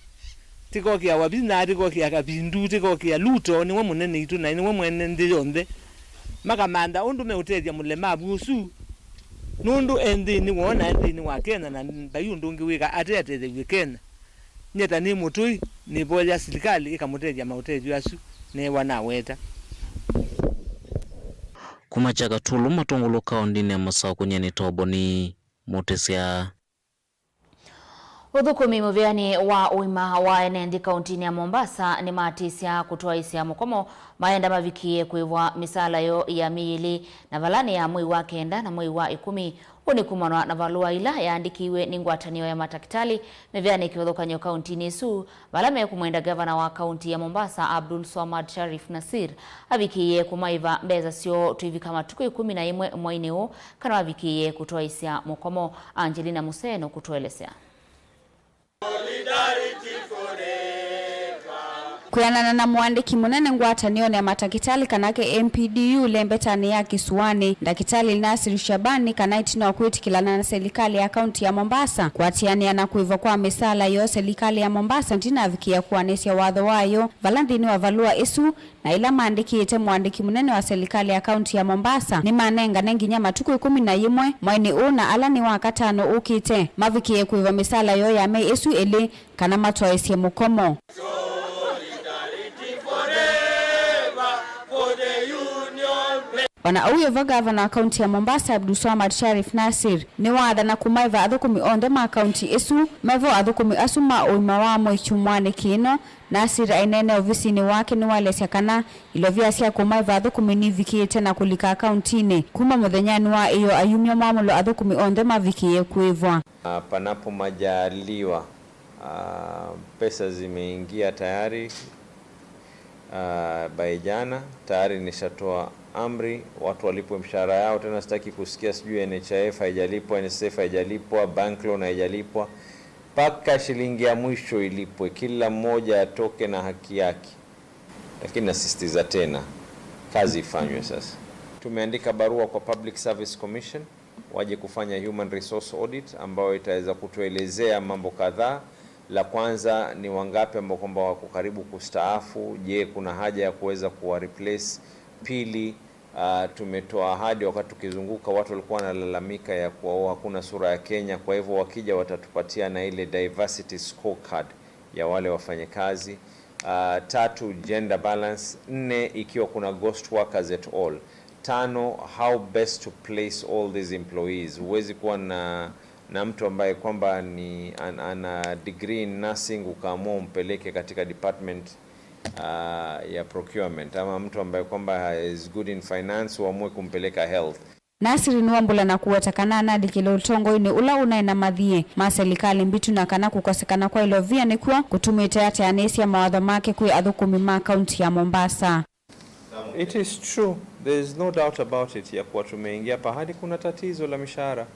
tĩkokĩa Wavinya, tĩkokĩa Kavindu, tĩkokĩa Ruto, nĩwe mũnene itũ na nĩwe mwene nthĩ yonthe. Makamantha ũndũ meũtethya mũlemavu ũsu, nũndũ e nthĩnĩ woo na e nthĩnĩ wa Kenya, na vai ũndũ ũngĩ wĩka ate atethew'e Kenya. Nyie ta nĩ mũtũi, nĩvoya silikalĩ ĩkamũtethya maũtethyo asu neewa naweta. Kuma Kyakatulu, Matũngũlũ kaũndĩnĩ ya Masaku, nyie nĩ Toboni Mũtĩsya. Ũthũkũmi mũvĩanĩ wa ũima wa ene nthĩ kaũntĩnĩ ya Mombasa nĩmatĩsya kũtwaĩsya mũkomo maenda mavikĩĩe kũĩvwa mĩsaala yoo ya myei ĩlĩ, na vala nĩ ya mwei wa kenda na mwei wa ĩkũmi. Ũũ nĩ kumana na valũa ĩla yaandĩkĩiwe nĩ ngwatanĩo ya matakĩtalĩ mĩvĩanĩ kĩvathũkany'o kaũntĩnĩ ĩsu, vala mekũmwenda ngavana wa kaũntĩ ya Mombasa, Abdul Swamad Sharif Nasir, avikĩĩe kũmaĩva mbesa syoo tũivika matukũ ĩkũmi na ĩmwe mweinĩ ũũ, kana mavikĩĩe kũtwaĩsya mũkomo. Angelina Museno kũtũelesya. Kwĩanana na mũandĩki mũnene ngwatanĩonĩ ya matakĩtalĩ kana ke M P D U lembetanĩ ya Kĩsuanĩ, Ndakĩtalĩ Nasir Shaban, nĩ kana ĩtina wa kwĩtĩkĩlana na selikalĩ ya kaunti ya Mombasa kũatĩanĩa na kũĩvwa kwa mĩsaala yoo, selikalĩ ya Mombasa ndĩnavikĩĩa kũanĩsya watho wayo, vala nthĩnĩ wa valũa ĩsu na ĩla maandĩkĩte mũandĩki mũnene wa selikalĩ ya kaunti ya Mombasa, nĩmanengane nginya matukũ ĩkũmi na yĩmwe mweinĩ ũũ, na ala nĩ Wakatano ũkĩte mavikĩĩe kũĩva mĩsaala yoo ya myei ĩsu ĩlĩ kana matwaĩsye mũkomo. O na ũu wĩ vo, ngavana wa kaunti ya Mombasa, Abdulswamad Sharif Nasir, nĩwaathana kũmaĩva athũkũmi onthe ma kaunti ĩsu me vo, athũkũmi asu ma ũima wa mwĩĩ kyumwanĩ kĩno. Nasir aineenea ovisinĩ wake nĩwaelesya kana ilovia sya kũmaĩva athũkũmi nivikĩĩte na kũlika akauntinĩ. Kuma mũthenyanĩ wa ĩyoo ayumya mwamũlo, athũkũmi onthe mavikĩĩe kũĩvwa. Ah, panapo majaliwa, ah, pesa zimeingia tayari, ah, by jana, tayari nishatoa amri watu walipwe mshahara yao. Tena sitaki kusikia sijui N H I F haijalipwa, N S S F haijalipwa, bank loan haijalipwa. Mpaka shilingi ya mwisho ilipwe, kila mmoja atoke na haki yake. Lakini nasisitiza tena, kazi ifanywe sasa. Tumeandika barua kwa Public Service Commission waje kufanya human resource audit ambayo itaweza kutuelezea mambo kadhaa. La kwanza ni wangapi ambao kwamba wako karibu kustaafu. Je, kuna haja ya kuweza kuwa replace? Pili, ah, tumetoa ahadi wakati tukizunguka, watu walikuwa wanalalamika ya kuwa, "Oh, hakuna sura ya Kenya." Kwa hivyo wakija watatupatia na ile diversity scorecard ya wale wafanyakazi. Ah, tatu, gender balance. Nne, ikiwa kuna ghost workers at all. Tano, how best to place all these employees. Huwezi kuwa na, na mtu ambaye kwamba ni an-, ana degree in nursing ukaamua umpeleke katika department, ah, ya procurement, ama mtu ambaye kwamba is good in finance uamue kumpeleka health. Nasir nĩwambũla na kũweta kana anandĩkĩle ũtongoinĩ ũla ũnaĩ na mathiĩ ma selikalĩ mbitu, na kana kũkosekana kwa ilovia nĩkw'o kũtumĩte ateanĩsya mawatho make kwĩ athũkũmi ma kaunti ya Mombasa. It is true. There is no doubt about it ya kuwa tumeingia pahali kuna tatizo la mishahara.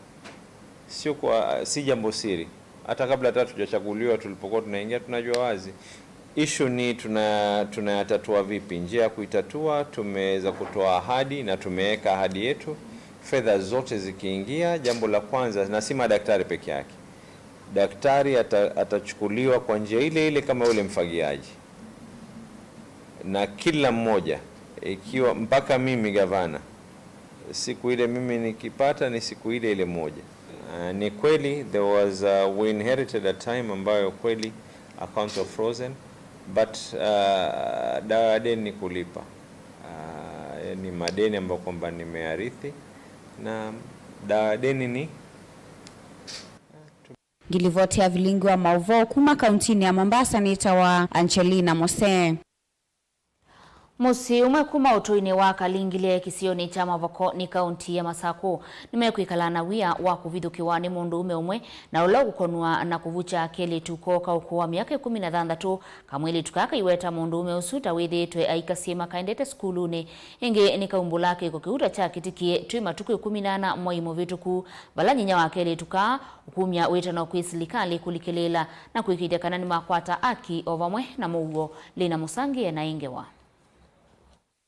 Sio kwa, si jambo siri. Hata kabla hata tujachaguliwa, tulipokuwa tunaingia, tunajua wazi. Issue ni tuna-, tunayatatua vipi? Njia ya kuitatua, tumeweza kutoa ahadi na tumeweka ahadi yetu. Fedha zote zikiingia, jambo la kwanza, na si madaktari peke yake. Daktari ata-, atachukuliwa kwa njia ile ile kama yule mfagiaji. Na kila mmoja, ikiwa mpaka mimi gavana, siku ile mimi nikipata ni siku ile ile moja. Ah, ni kweli, there was, uh, we inherited a time ambayo kweli accounts were frozen. But uh, dawa ya deni ni kulipa. Uh, ni madeni ambayo kwamba nimearithi, na dawa ya deni ni Ngilivoti ya vilingi wa mauvoo kuma kauntinĩ ya Mombasa nĩtawa Angelina Mose. Mũsyĩ ũmwe kuma ũtũinĩ wa Kalingile kĩsionĩ kya Mavoko nĩ kaunti ya Masakũ nĩmekwĩkala na wia wa kũvithũkĩwa nĩ mũndũũme ũmwe na ũla ũkũkonwa na kũvukya kelĩtu koo ka ũkũũ wa myaka ĩkũmi na thanthatũ. Kamwĩlĩtu kaa kaiweta mũndũũme ũsu ta wĩthĩĩtwe aika syĩma kaendete sukulunĩ. Ĩngĩ nĩkaumbũla kĩko kĩu ta kyakĩtĩkie twĩ matukũ ĩkũmi na ana mwai mũvĩtũku, vala nyinya wa kelĩtu kaa ũkumya wĩtano kwĩ silikalĩ kũlikĩlĩĩla na kũĩkĩĩthya kana nĩmakwata aki o vamwe na mũuo. Lina Mũsangi ena ĩ ngewa.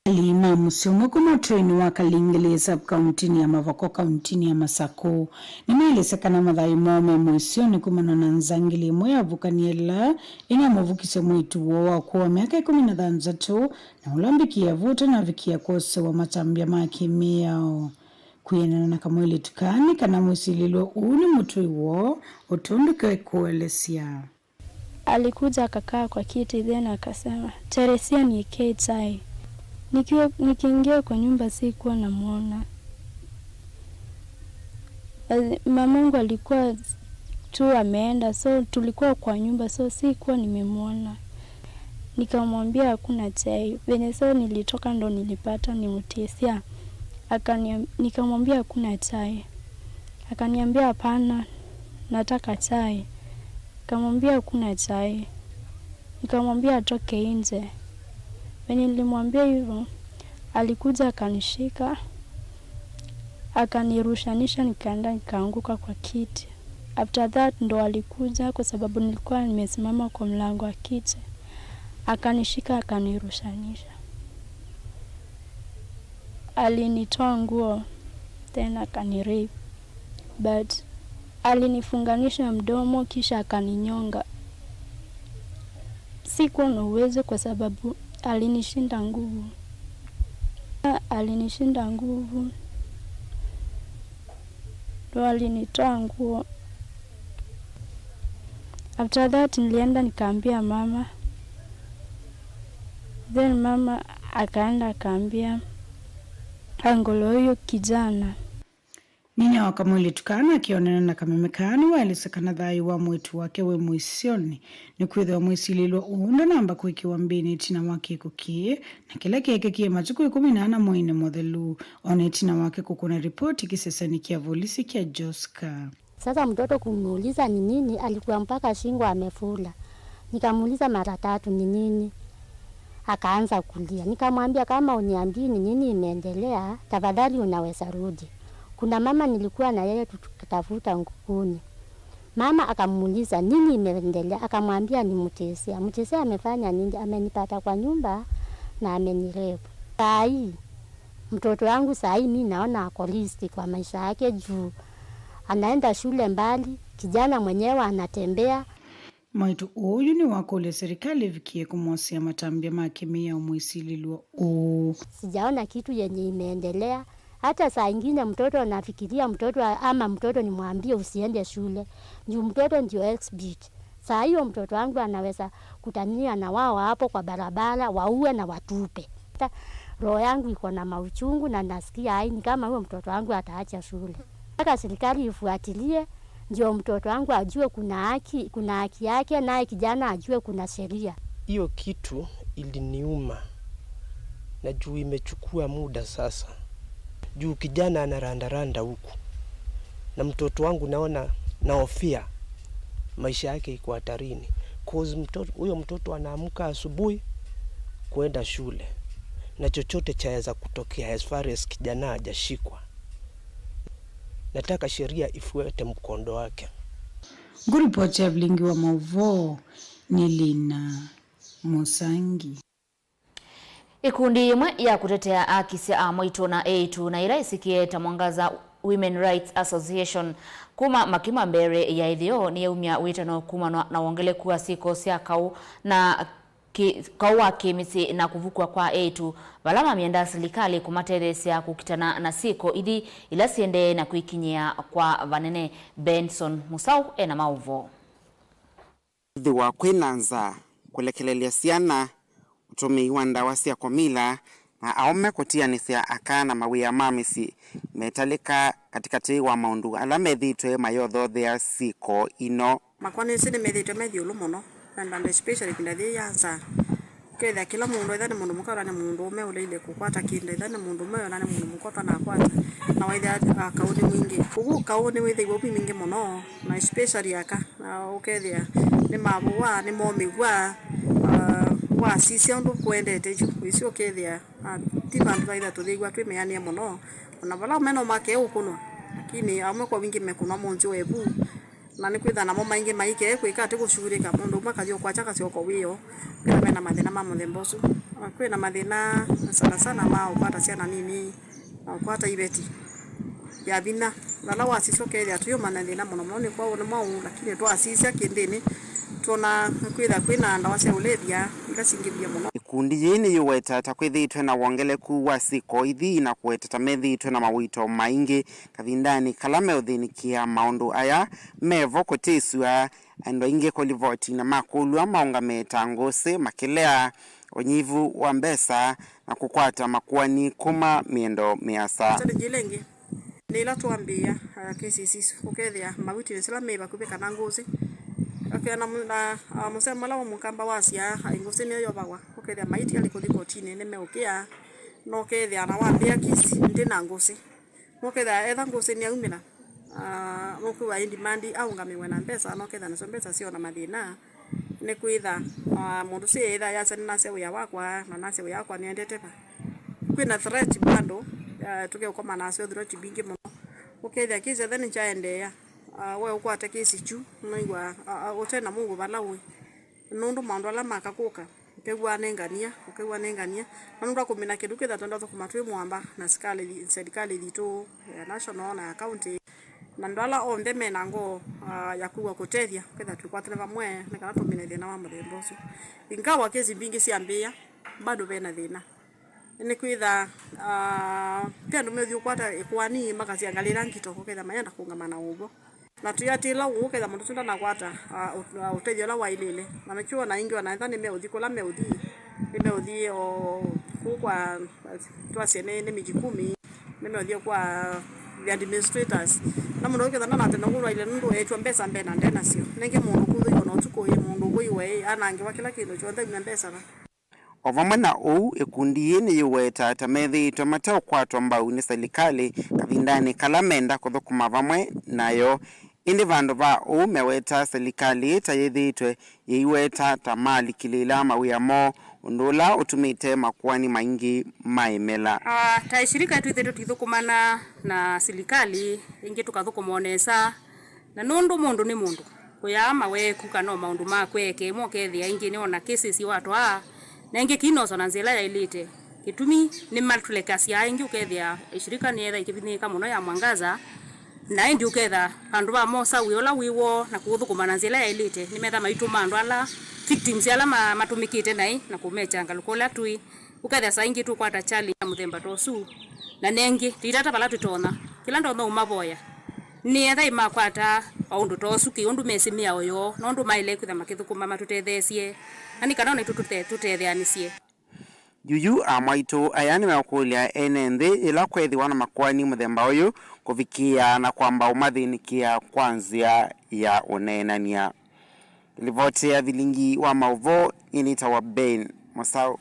Alii ma mũsyĩ ũmwe kuma ũtũinĩ wa Kalingile sub-kauntinĩ ya Mavoko kauntinĩ ya Masakũ nĩmaelesya kana mathayũ moo me mũisyonĩ kumana na nzangili ĩmwe yavukanie ĩla ĩnamũvukisye mwĩĩtu woo wa ũkũũ wa myaka ĩkũmi na thanthatũ, na ũla mbikĩe vu ũtanavikĩa kwosewa matambya ma kĩmĩao. Kwĩanana na kamwĩlĩtu kaa nĩ kana mwĩsilĩlwe ũũ nĩ mũtũi woo, o tondũ kekũelesya. Alikuja akakaa kwa kiti then akasema, Teresia, niekee chai. Nikiwa, nikiingia kwa nyumba sikuwa namwona. Eh, mamangu alikuwa tu ameenda, so tulikuwa kwa nyumba, so sikuwa nimemwona. Nikamwambia hakuna chai. Venye sasa nilitoka ndo nilipata ni Mutesia. Akaniam-, nikamwambia hakuna chai. Akaniambia hapana, nataka chai. Nikamwambia hakuna chai. Nikamwambia atoke nje. Venye nilimwambia hivyo, alikuja akanishika, akanirushanisha, nikaenda nikaanguka kwa kiti. After that ndo alikuja kwa sababu nilikuwa nimesimama kwa mlango wa kiti. Akanishika, akanirushanisha. Alinitoa nguo, then akanirape. But alinifunganisha mdomo kisha akaninyonga. Sikuwa na uwezo kwa sababu alinishinda nguvu. Alinishinda nguvu. Ndo alinitoa nguo. After that nilienda nikaambia mama. Then mama akaenda akaambia uncle wa huyo kijana. Nyinya wa kamwĩlĩtu kaa nake onene na kameme kaa nĩwaelesya kana thayũ wa mwĩĩtu wake wĩ mũisyonĩ, nĩkwĩthĩwa mwĩsilĩlwa ũũ ndanamba kũĩkĩwa mbĩnĩ ĩtina wa kĩko kĩĩ, na kĩla kyeekĩkie matukũ ĩkũmi na ana mweinĩ mũthelu, o na ĩtina wake kũkũna ripoti kĩsesenĩ kya volisi kya Joska. Sasa mtoto kumuuliza ni nini, alikuwa mpaka shingo amefula. Nikamuuliza mara tatu ni nini, akaanza kulia. Nikamwambia kama uniambii ni nini imeendelea, tafadhali unaweza rudi. Kuna mama nilikuwa na yeye tukitafuta kuni. Mama akamuuliza nini imeendelea, akamwambia ni Mutesia. Mutesia amefanya nini? Amenipata kwa nyumba na amenirepu. Saa hii mtoto wangu saa hii mi naona ako lost kwa maisha yake juu anaenda shule mbali, kijana mwenyewe anatembea. Mwĩĩtu ũũ yu nĩwakũlya serikali ĩvikĩe kũmwosea matambya ma kĩmĩao mwĩsilĩlwa ũũ. Sijaona kitu yenye imeendelea. Hata saa ingine mtoto nafikiria mtoto a- ama mtoto nimwambie usiende shule. Juu mtoto ndio exhibit. Saa hiyo mtoto wangu anaweza kutania na wao hapo kwa barabara, waue na watupe. Hata roho yangu iko na mauchungu na nasikia ai ni kama huyo mtoto wangu ataacha shule. Nataka serikali ifuatilie ndio mtoto wangu ajue kuna haki, kuna haki yake, naye kijana ajue kuna sheria. Hiyo kitu iliniuma na juu imechukua muda sasa. Juu kijana anarandaranda huku na mtoto wangu naona, nahofia maisha yake iko hatarini. Cause mtoto, huyo mtoto anaamka asubuhi kuenda shule na chochote chaweza kutokea as far as kijana hajashikwa. Nataka sheria ifuate mkondo wake. Ngũripoti ya vilingi wa maũvoo nĩ Lina Mũsangi. Ikundi imwe ya kũtetea haki sya amwaitũ na eĩtu na ila ĩsikie ta Mwangaza Women Rights Association kuma makima mbere ya ĩtheo nĩyaumya wĩtano kumanwa na wongeleku wa syĩko sya kaũ na ki, kaũ wa kĩmĩsyĩ na kũvukw'a kwa eĩtu, vala mamyendaa silikalĩ kũmatetheesya kũkitana na syĩko ithi ila siendee na kwĩkinyĩa kwa vanene. Benson Musau ena maũvoo. Kwĩthĩwa kwĩna nzaa, kũlekelelya syana, ũtũmĩi wa ndawa sya kũmila, na aũme kũtianĩsya aka na mawĩa ma mĩsyĩ metalĩka katĩkatĩ wa maũndũ ala methĩĩtwe mayothothea syĩko ino. Makwanĩsĩ nĩmethĩĩtwe me ĩũlũ mũno, and especially ĩvinda yĩĩ ya nzaa. Ũkethĩa kĩla mũndũ, ethĩwa nĩ mũndũ mũka, ethĩwa nĩ mũndũũme ũleile kũkwata kĩndũ, ethĩwa nĩ mũndũũme, ona nĩ mũndũ mũka ũtanakwata, na wethĩa, ah, kaũ nĩ mwingĩ. Ũu kaũ nĩwĩthĩiwe wĩ mwingĩ mũno, na especially aka, na ũkethĩa nĩmavũwa, nĩmomĩw'a, ah, wasisya ũndũ kũendete yu, ũisu ũkethĩa, ah, ti vandũ vaitha tũthĩw'a twĩ meanĩe mũno, ona vala ũme no make ũkũnwa, lakini amwe kwa wingĩ mekũnwa mũnzĩ wa ĩvu. Na nĩkwĩtha namo maingĩ maikee kwĩka atĩ kũshughulĩka, mũndũ ũmwe akathi ũkwakya akasyoka wĩoo, kwĩtha mena mathĩna ma mũthemba ũsu. Kwĩna mathĩna sana sana ma ũkwata syana nini na ũkwata iveti ya vinya. Vala wasisya ũkethĩa tũyũmanya thĩna mũno mũno nĩ kwa nĩ mwaũ, lakini twasisya kĩndĩnĩ twona kwĩtha kwĩna ndawa sya ũlevya ila singĩvie mũno. Ikundi yĩĩ nĩyĩweta ta kwĩthĩĩtwe na wongeleku wa syĩko ithi na kũweta ta methĩĩtwe na mawĩto maingĩ kavindanĩ kala meũthĩnĩkĩa maũndũ aya mevo kũtĩsw'a andũ aingĩ kũlivoti na makũlw'a maũngame ta ngũsĩ, makĩlea ũnyivu wa mbesa na kũkwata makoani kuma mĩendo mĩasa. Challenge ĩla ĩngĩ nĩ ĩla twambĩĩa, uh, cases isu, ũkethĩa mawitness ala me vakuvĩ kana ngũsĩ, ũkethĩa na mũ-, na, uh, mũsemo ũla wa mũkamba wasya, uh, ngũsĩ nĩyo yovagwa, ũkethĩa maiti alĩ kũthi kotinĩ nĩmeũkĩa, na ũkethĩa na wambĩĩa kisi ndĩ na ngũsĩ. Nũkethĩa etha ngũsĩ nĩaumĩla, ah, nũkwĩwa ĩndimandi aũngamĩwe na mbesa, nũkethĩa nasyo mbesa syona mathĩna, nĩkwĩtha, ah, mũndũ ũsu eĩtha yasya nĩnasya wĩa wakwa, na nasya wĩa wakwa nĩendete va. Kwĩna threat bado, ah, tũkeũkoma nasyo threat mbingĩ mũno. Ũkethĩa kĩsi etha nĩkyaendeea, ah, we ũkwate kĩsi kyu, nĩw'a, ah, ah, ũte na mũuo vala ũĩ. Nũndũ maũndũ ala makakũka, ũkew'a nĩ ngania, ũkew'a nĩ ngania. Na nũndũ wa kũmina kĩndũ kĩtha twenda thũkũma twĩ mũamba na sikalĩ, serikali yitũ ya national na ya county, na andũ ala onthe mena ngoo, ah, ya kwĩw'a kũtethya, ũketha twĩkwatene vamwe nĩ kana tũmine thĩna wa mũthemba ũsu. Ingawa kesi mbingĩ syambĩĩa, bado vena thĩna. Nĩkwĩtha, ah, ve andũ meũthi ũkwata ĩkoani makasya ngalĩla ngito, ũketha mayenda kũũngama na ũw'o. Na tũyatĩĩla ũu, ũkethĩa mũndũ ũsu ndanakwata, ah, ũ-, ah, ũtethyo ũla waĩlĩle. Na nĩkyo ona ĩngĩ ona etha nĩmeũthi kũla meũthi, nĩmeũthi o kũu kwa, ah, twasye nĩ, nĩ Mijikumi, nĩmeũthi kwa the administrators. Na mũndũ ũkethĩa ndanatenda ũkũlwaile nũndũ eĩtw'a mbesa mbee na nde nasyo. Nenge mũndũ kũthũiwa na ũtukũ ĩ, mũndũ ũvũiwe ĩ, anangĩwa kĩla kĩndũ kyonthe, aumya mbesa va? O vamwe na ũu, ĩkundi yĩĩ nĩyĩweta ta methĩĩtwe mateũkwatwa mbau nĩ silikalĩ kavindanĩ kala menda kũthũkũma vamwe nayo. Ĩndĩ vandũ va ũu, meweta silikalĩ ta yĩthĩĩtwe yĩiweta ta malikĩlĩĩla mawĩa moo, ũndũ ũla ũtumĩte makoani maingĩ maemela. Ah, ta ĩshirika twĩthĩĩtwe tũithũkũmana na silikalĩ, ĩngĩ tũkathũkũma o nesa, na nũndũ mũndũ nĩ mũndũ. Kũyaa maweeku kana o maũndũ makwe eke, ĩmwe ũkethĩa ĩngĩ nĩona cases iwatwaa, na ĩngĩ kĩi noso na nzĩa ĩla yaĩlĩte. Kĩtumi nĩmatũlekasya, ĩngĩ ũkethĩa ĩshirika nĩyetha ĩkĩvinyĩĩka mũno ya Mwangaza, na ĩndĩ ũketha vandũ va mosa wĩa ũla wĩ woo na kũũthũkũma na nzĩa ĩla yaĩlĩte, nĩmetha maitũma andũ ala victims ala ma-, matũmĩkĩte naĩ na kũmekya ngalũko ũla tũĩ. Ũkethĩa saa ingĩ tũkwata challenge ya mũthemba ta ũsu, na nengĩ, tũitata vala tũtonya. Kĩla ndonya ũmavoya, nĩ etha ĩmakwata o ũndũ ta ũsu kĩ ũndũ mesĩ mĩao yoo, nũndũ maĩle kwĩtha makĩthũkũma matũtetheesye, na nĩ kana o naitũ tũte-, tũtetheanĩsye. Yuyu amwaitũ aya nĩmekũlya ene nthĩ yĩla kwethĩwa na makoani mũthemba ũyũ kũvikĩa na kwamba ũmathĩnĩkĩa kwa nzĩa ya ũneenany'a. Livoti ya vilingi wa maũvoo, nyie nĩtawa Ben Mũsaũ.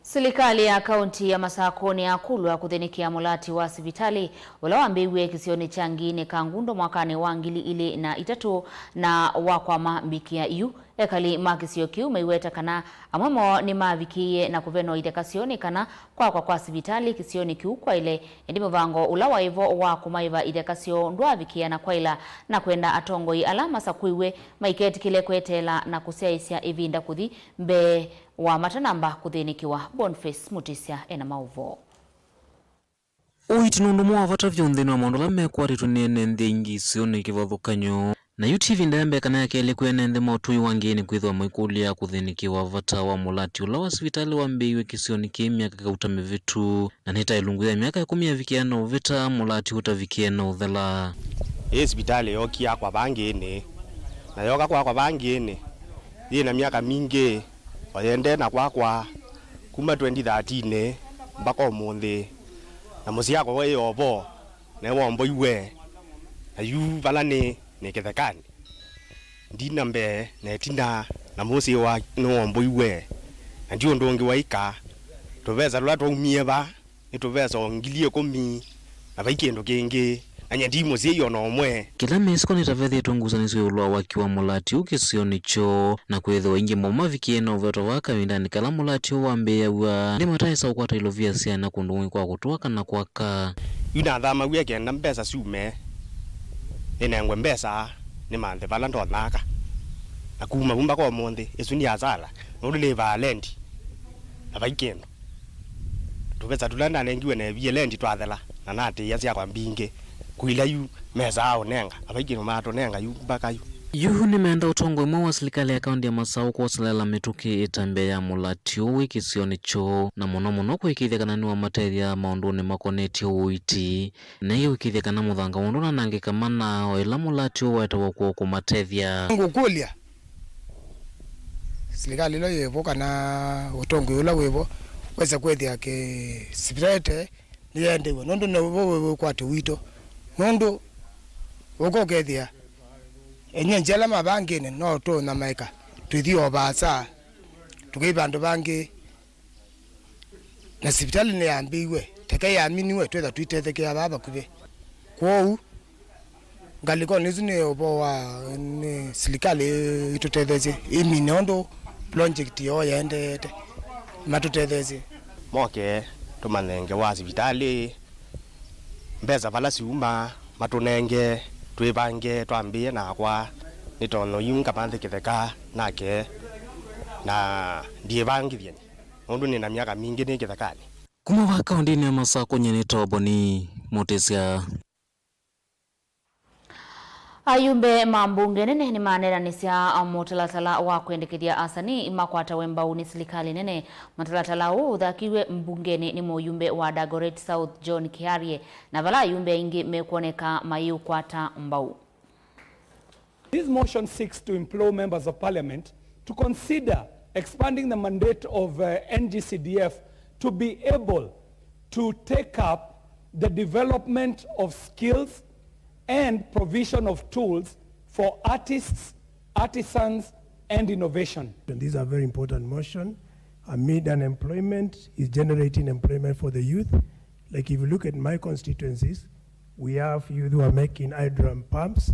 Silikalĩ ya kaunti ya Masakũ nĩyakulwa kũthĩnĩkĩa mũlati wa sivitalĩ ũla wambĩĩw'e kĩsionĩ kya Ngiinĩ Kangundo mwakanĩ wa ngili ilĩ na itatũ na wakwama mbikĩa yu. Ekali ma kĩsio kĩu maiweta kana amwe moo nĩmavikĩie na kũvenwa itheka syoo nĩ kana kwakwa kwa sivitalĩ kĩsionĩ kĩu kwaĩle, ĩndĩ mũvango ũla waĩ vo wa kũmaĩva itheka syoo ndwaavikĩa na kwaĩla, na kwenda atongoi ala masakũiwe maiketĩkĩle kweteela na kũsyaĩĩsya ĩvinda kũthi mbee wa matanamba kũthĩnĩkĩwa. Boniface Mutisya ena maũvoo. Ũiiti nĩ ũndũ ũmwe wa vata vyũ nthĩnĩ wa maũndũ ala mekwatĩtwe nĩ ene nthĩ aingĩ isionĩ kĩvathũkany'o. Na yu ti ĩvinda ya mbee kana ya kelĩ kwĩ ene nthĩ ma ũtũi wa Ngiinĩ kwĩthĩwa maikũlya kũthĩnĩkĩwa vata wa mũlati ũla wa sivitalĩ wambĩĩiw'e kĩsionĩ kĩĩ myaka kauta mĩvĩtu. Na nĩ ta ĩlungu ya myaka ĩkũmi yavikĩa na ũvĩta, mũlati ũtavikĩe na ũthela. Ĩĩ sivitalĩ yookie yakwa vaa Ngiinĩ, na yooka kwakwa vaa Ngiinĩ, Yĩ na myaka mingĩ, o yende na kwakwa, kuma twenty thirteen mbaka ũmũnthĩ, na mũsyĩ wakwa waĩ o vo, na nĩwomboiwe, na yu vala nĩ, nĩ kĩthekanĩ. Ndi na mbee na ĩtina, na mũsyĩ wa nĩwomboiwe, na ndi ũndũ ũngĩ waĩka. Tũvesa tũla twaumie va, nĩ tũvesa o ngili ĩkũmi, na vai kĩndũ kĩngĩ, na nyie ndi mũsyai o na ũmwe. Kĩla mesĩkwa nĩtavethĩtwe ngusanĩsyo ĩũlũ wa waki wa mũlati ũũ kĩsionĩ kyoo, na kwĩthĩwa aingĩ moo mavikie na ũvetwa vaa kavindanĩ kala mũlati ũũ wambĩĩaw'a, nĩmataĩsa ũkwata ilovia syana kũndũ kũngĩ kwa kũtũa kana kwaka. Yu nathamaw'e kenda mbesa syume, nĩnengwe mbesa, nĩmanthe vala ndonaka. Na kuma vu mbaka ũmũnthĩ, ĩsu nĩ asala, nũndũ nĩvaa lendi, na vai kĩndũ. Tũvesa tũla ndanengiwe neevie lendi twathela, na natĩĩa syakwa mbingĩ. Kũila yu mesaa ũnenga, na vai kĩndũ matũnenga yu mbaka yu. Yu nĩmenda ũtongoi mweũ wa silikalĩ ya kaũntĩ ya Masaũ kwoselela mĩtũkĩ ĩtambya ya mũlati ũũ wĩ kĩsionĩ kyoo, na mũno mũno kũĩkĩĩthya kana nĩwamatethya maũndũnĩ makonetye ũiiti, na ĩngĩ kũĩkĩĩthya kana mũthanga ũndũ nanangĩka mana o ĩla mũlati ũũ waetawa kwoo kũmatethya. Ngũkũlya, silikalĩ ĩla yĩ vo kana ũtongoi ũla wĩ vo wesa kwĩthĩa kĩ sivitalĩ nĩyaendeew'a, nũndũ nĩvo wĩ ũkwati witũ, nũndũ ũka ũkethĩa enyenji ala mavangĩne no tũũnyamaĩka, tũithi o vaasa, tũkei vandũ vangĩ, na sivitalĩ nĩyambĩĩw'e, teke yaminiwe, twĩtha tũitethekea vaa vakuvĩ. Kwoou, ngalĩkonĩ ĩsu nĩ ũvoo wa, nĩ silikalĩ ĩtũtetheesye ĩmine ũndũ project yoo yaendeete, matũtetheesye. Moke tũmanenge wa sivitalĩ, mbesa vala siuma, matũnenge, twĩvange, twambĩĩe nakwa, nĩtonya yu ngamanthe kĩtheka nake, na ndiĩvangĩthye nũndũ nĩ na myaka mingĩ nĩ kĩthekanĩ. Kuma vaa kaũntĩnĩ ya Masakũ, nyie nĩ Toboni Mũtĩsya. Ayumbe ma mbunge nene nĩmaneenanĩsya mũtalatala wa kwendekethya asanii makwatawe mbau nĩ silikalĩ nene. Mũtalatala ũũ ũthakiw'e mbungenĩ nĩ mũyumbe wa Dagoretti South John Kiarie, na vala ayumbe aingĩ mekwoneka mayĩũkwata mbau. This motion seeks to implore members of parliament to consider expanding the mandate of, uh, N G C D F to be able to take up the development of skills and provision of tools for artists, artisans, and innovation. And these are very important motion. Amid unemployment is generating employment for the youth. Like, if you look at my constituencies, we have youth who are making hydro pumps,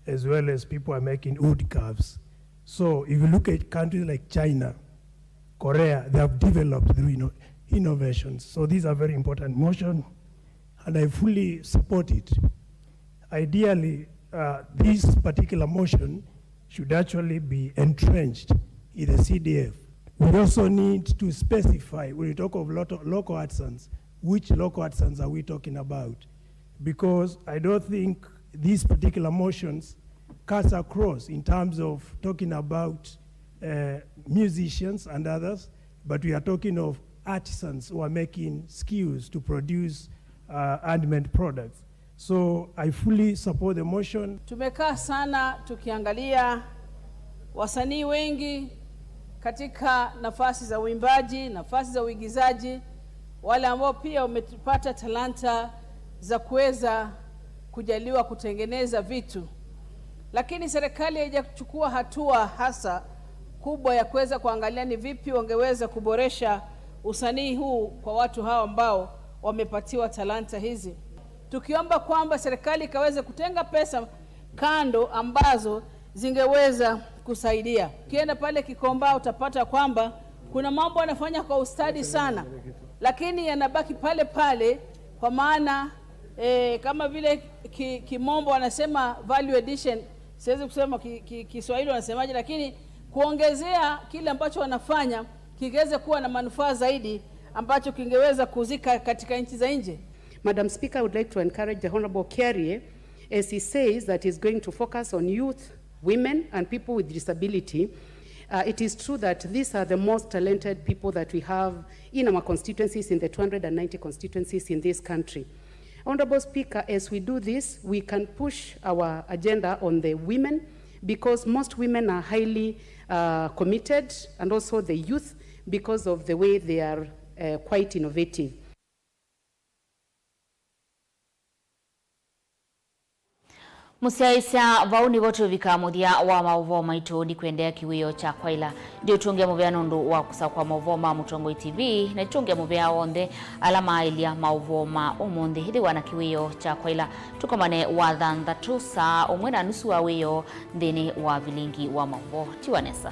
as well as people are making wood carves. So if you look at countries like China, Korea, they have developed through inno-, innovations. So these are very important motion, and I fully support it. Ideally, uh, this particular motion should actually be entrenched in the C D F. We also need to specify, when we talk of local, local artisans, which local artisans are we talking about? Because I don't think these particular motions cuts across in terms of talking about, uh, musicians and others, but we are talking of artisans who are making skills to produce, uh, handmade products. So I fully support the motion. Tumekaa sana tukiangalia wasanii wengi katika nafasi za uimbaji, nafasi za uigizaji, wale ambao pia wamepata talanta za kuweza kujaliwa kutengeneza vitu, lakini serikali haijachukua hatua hasa kubwa ya kuweza kuangalia ni vipi wangeweza kuboresha usanii huu kwa watu hawa ambao wamepatiwa talanta hizi, tukiomba kwamba serikali ikaweze kutenga pesa kando ambazo zingeweza kusaidia. Ukienda pale Kikomba utapata kwamba kuna mambo yanafanya kwa ustadi sana, lakini yanabaki pale pale, kwa maana, eh, kama vile ki-, kimombo wanasema value addition, siwezi kusema ki-, ki-, Kiswahili wanasemaje, lakini kuongezea kile ambacho wanafanya kiweze kuwa na manufaa zaidi ambacho kingeweza kuzika katika nchi za nje. Madam Speaker, I would like to encourage the Honorable Kiarie as he says that he's going to focus on youth, women and people with disability. Uh, it is true that these are the most talented people that we have in our constituencies, in the two hundred and ninety constituencies in this country. Honorable Speaker, as we do this, we can push our agenda on the women, because most women are highly, uh, committed, and also the youth, because of the way they are, uh, quite innovative. Mũsyaĩĩsya, vau nĩvo tũvika mũthya wa maũvoo maitũ. Ndikwendea kĩwĩoo kya kwaĩla. Ndiũtũngĩa mũvea nũndũ wa kũsakũa maũvoo ma Mũtongoi T V, na itũngĩa mũvea onthe ala maaĩlya maũvoo ma ũmũnthĩ. Ĩthĩwa na kĩwĩoo kya kwaĩla. Tũkomane wathanthatũ saa ũmwe na nusu wa wĩoo nthĩnĩ wa vilingi wa maũvoo. Tiwa nesa.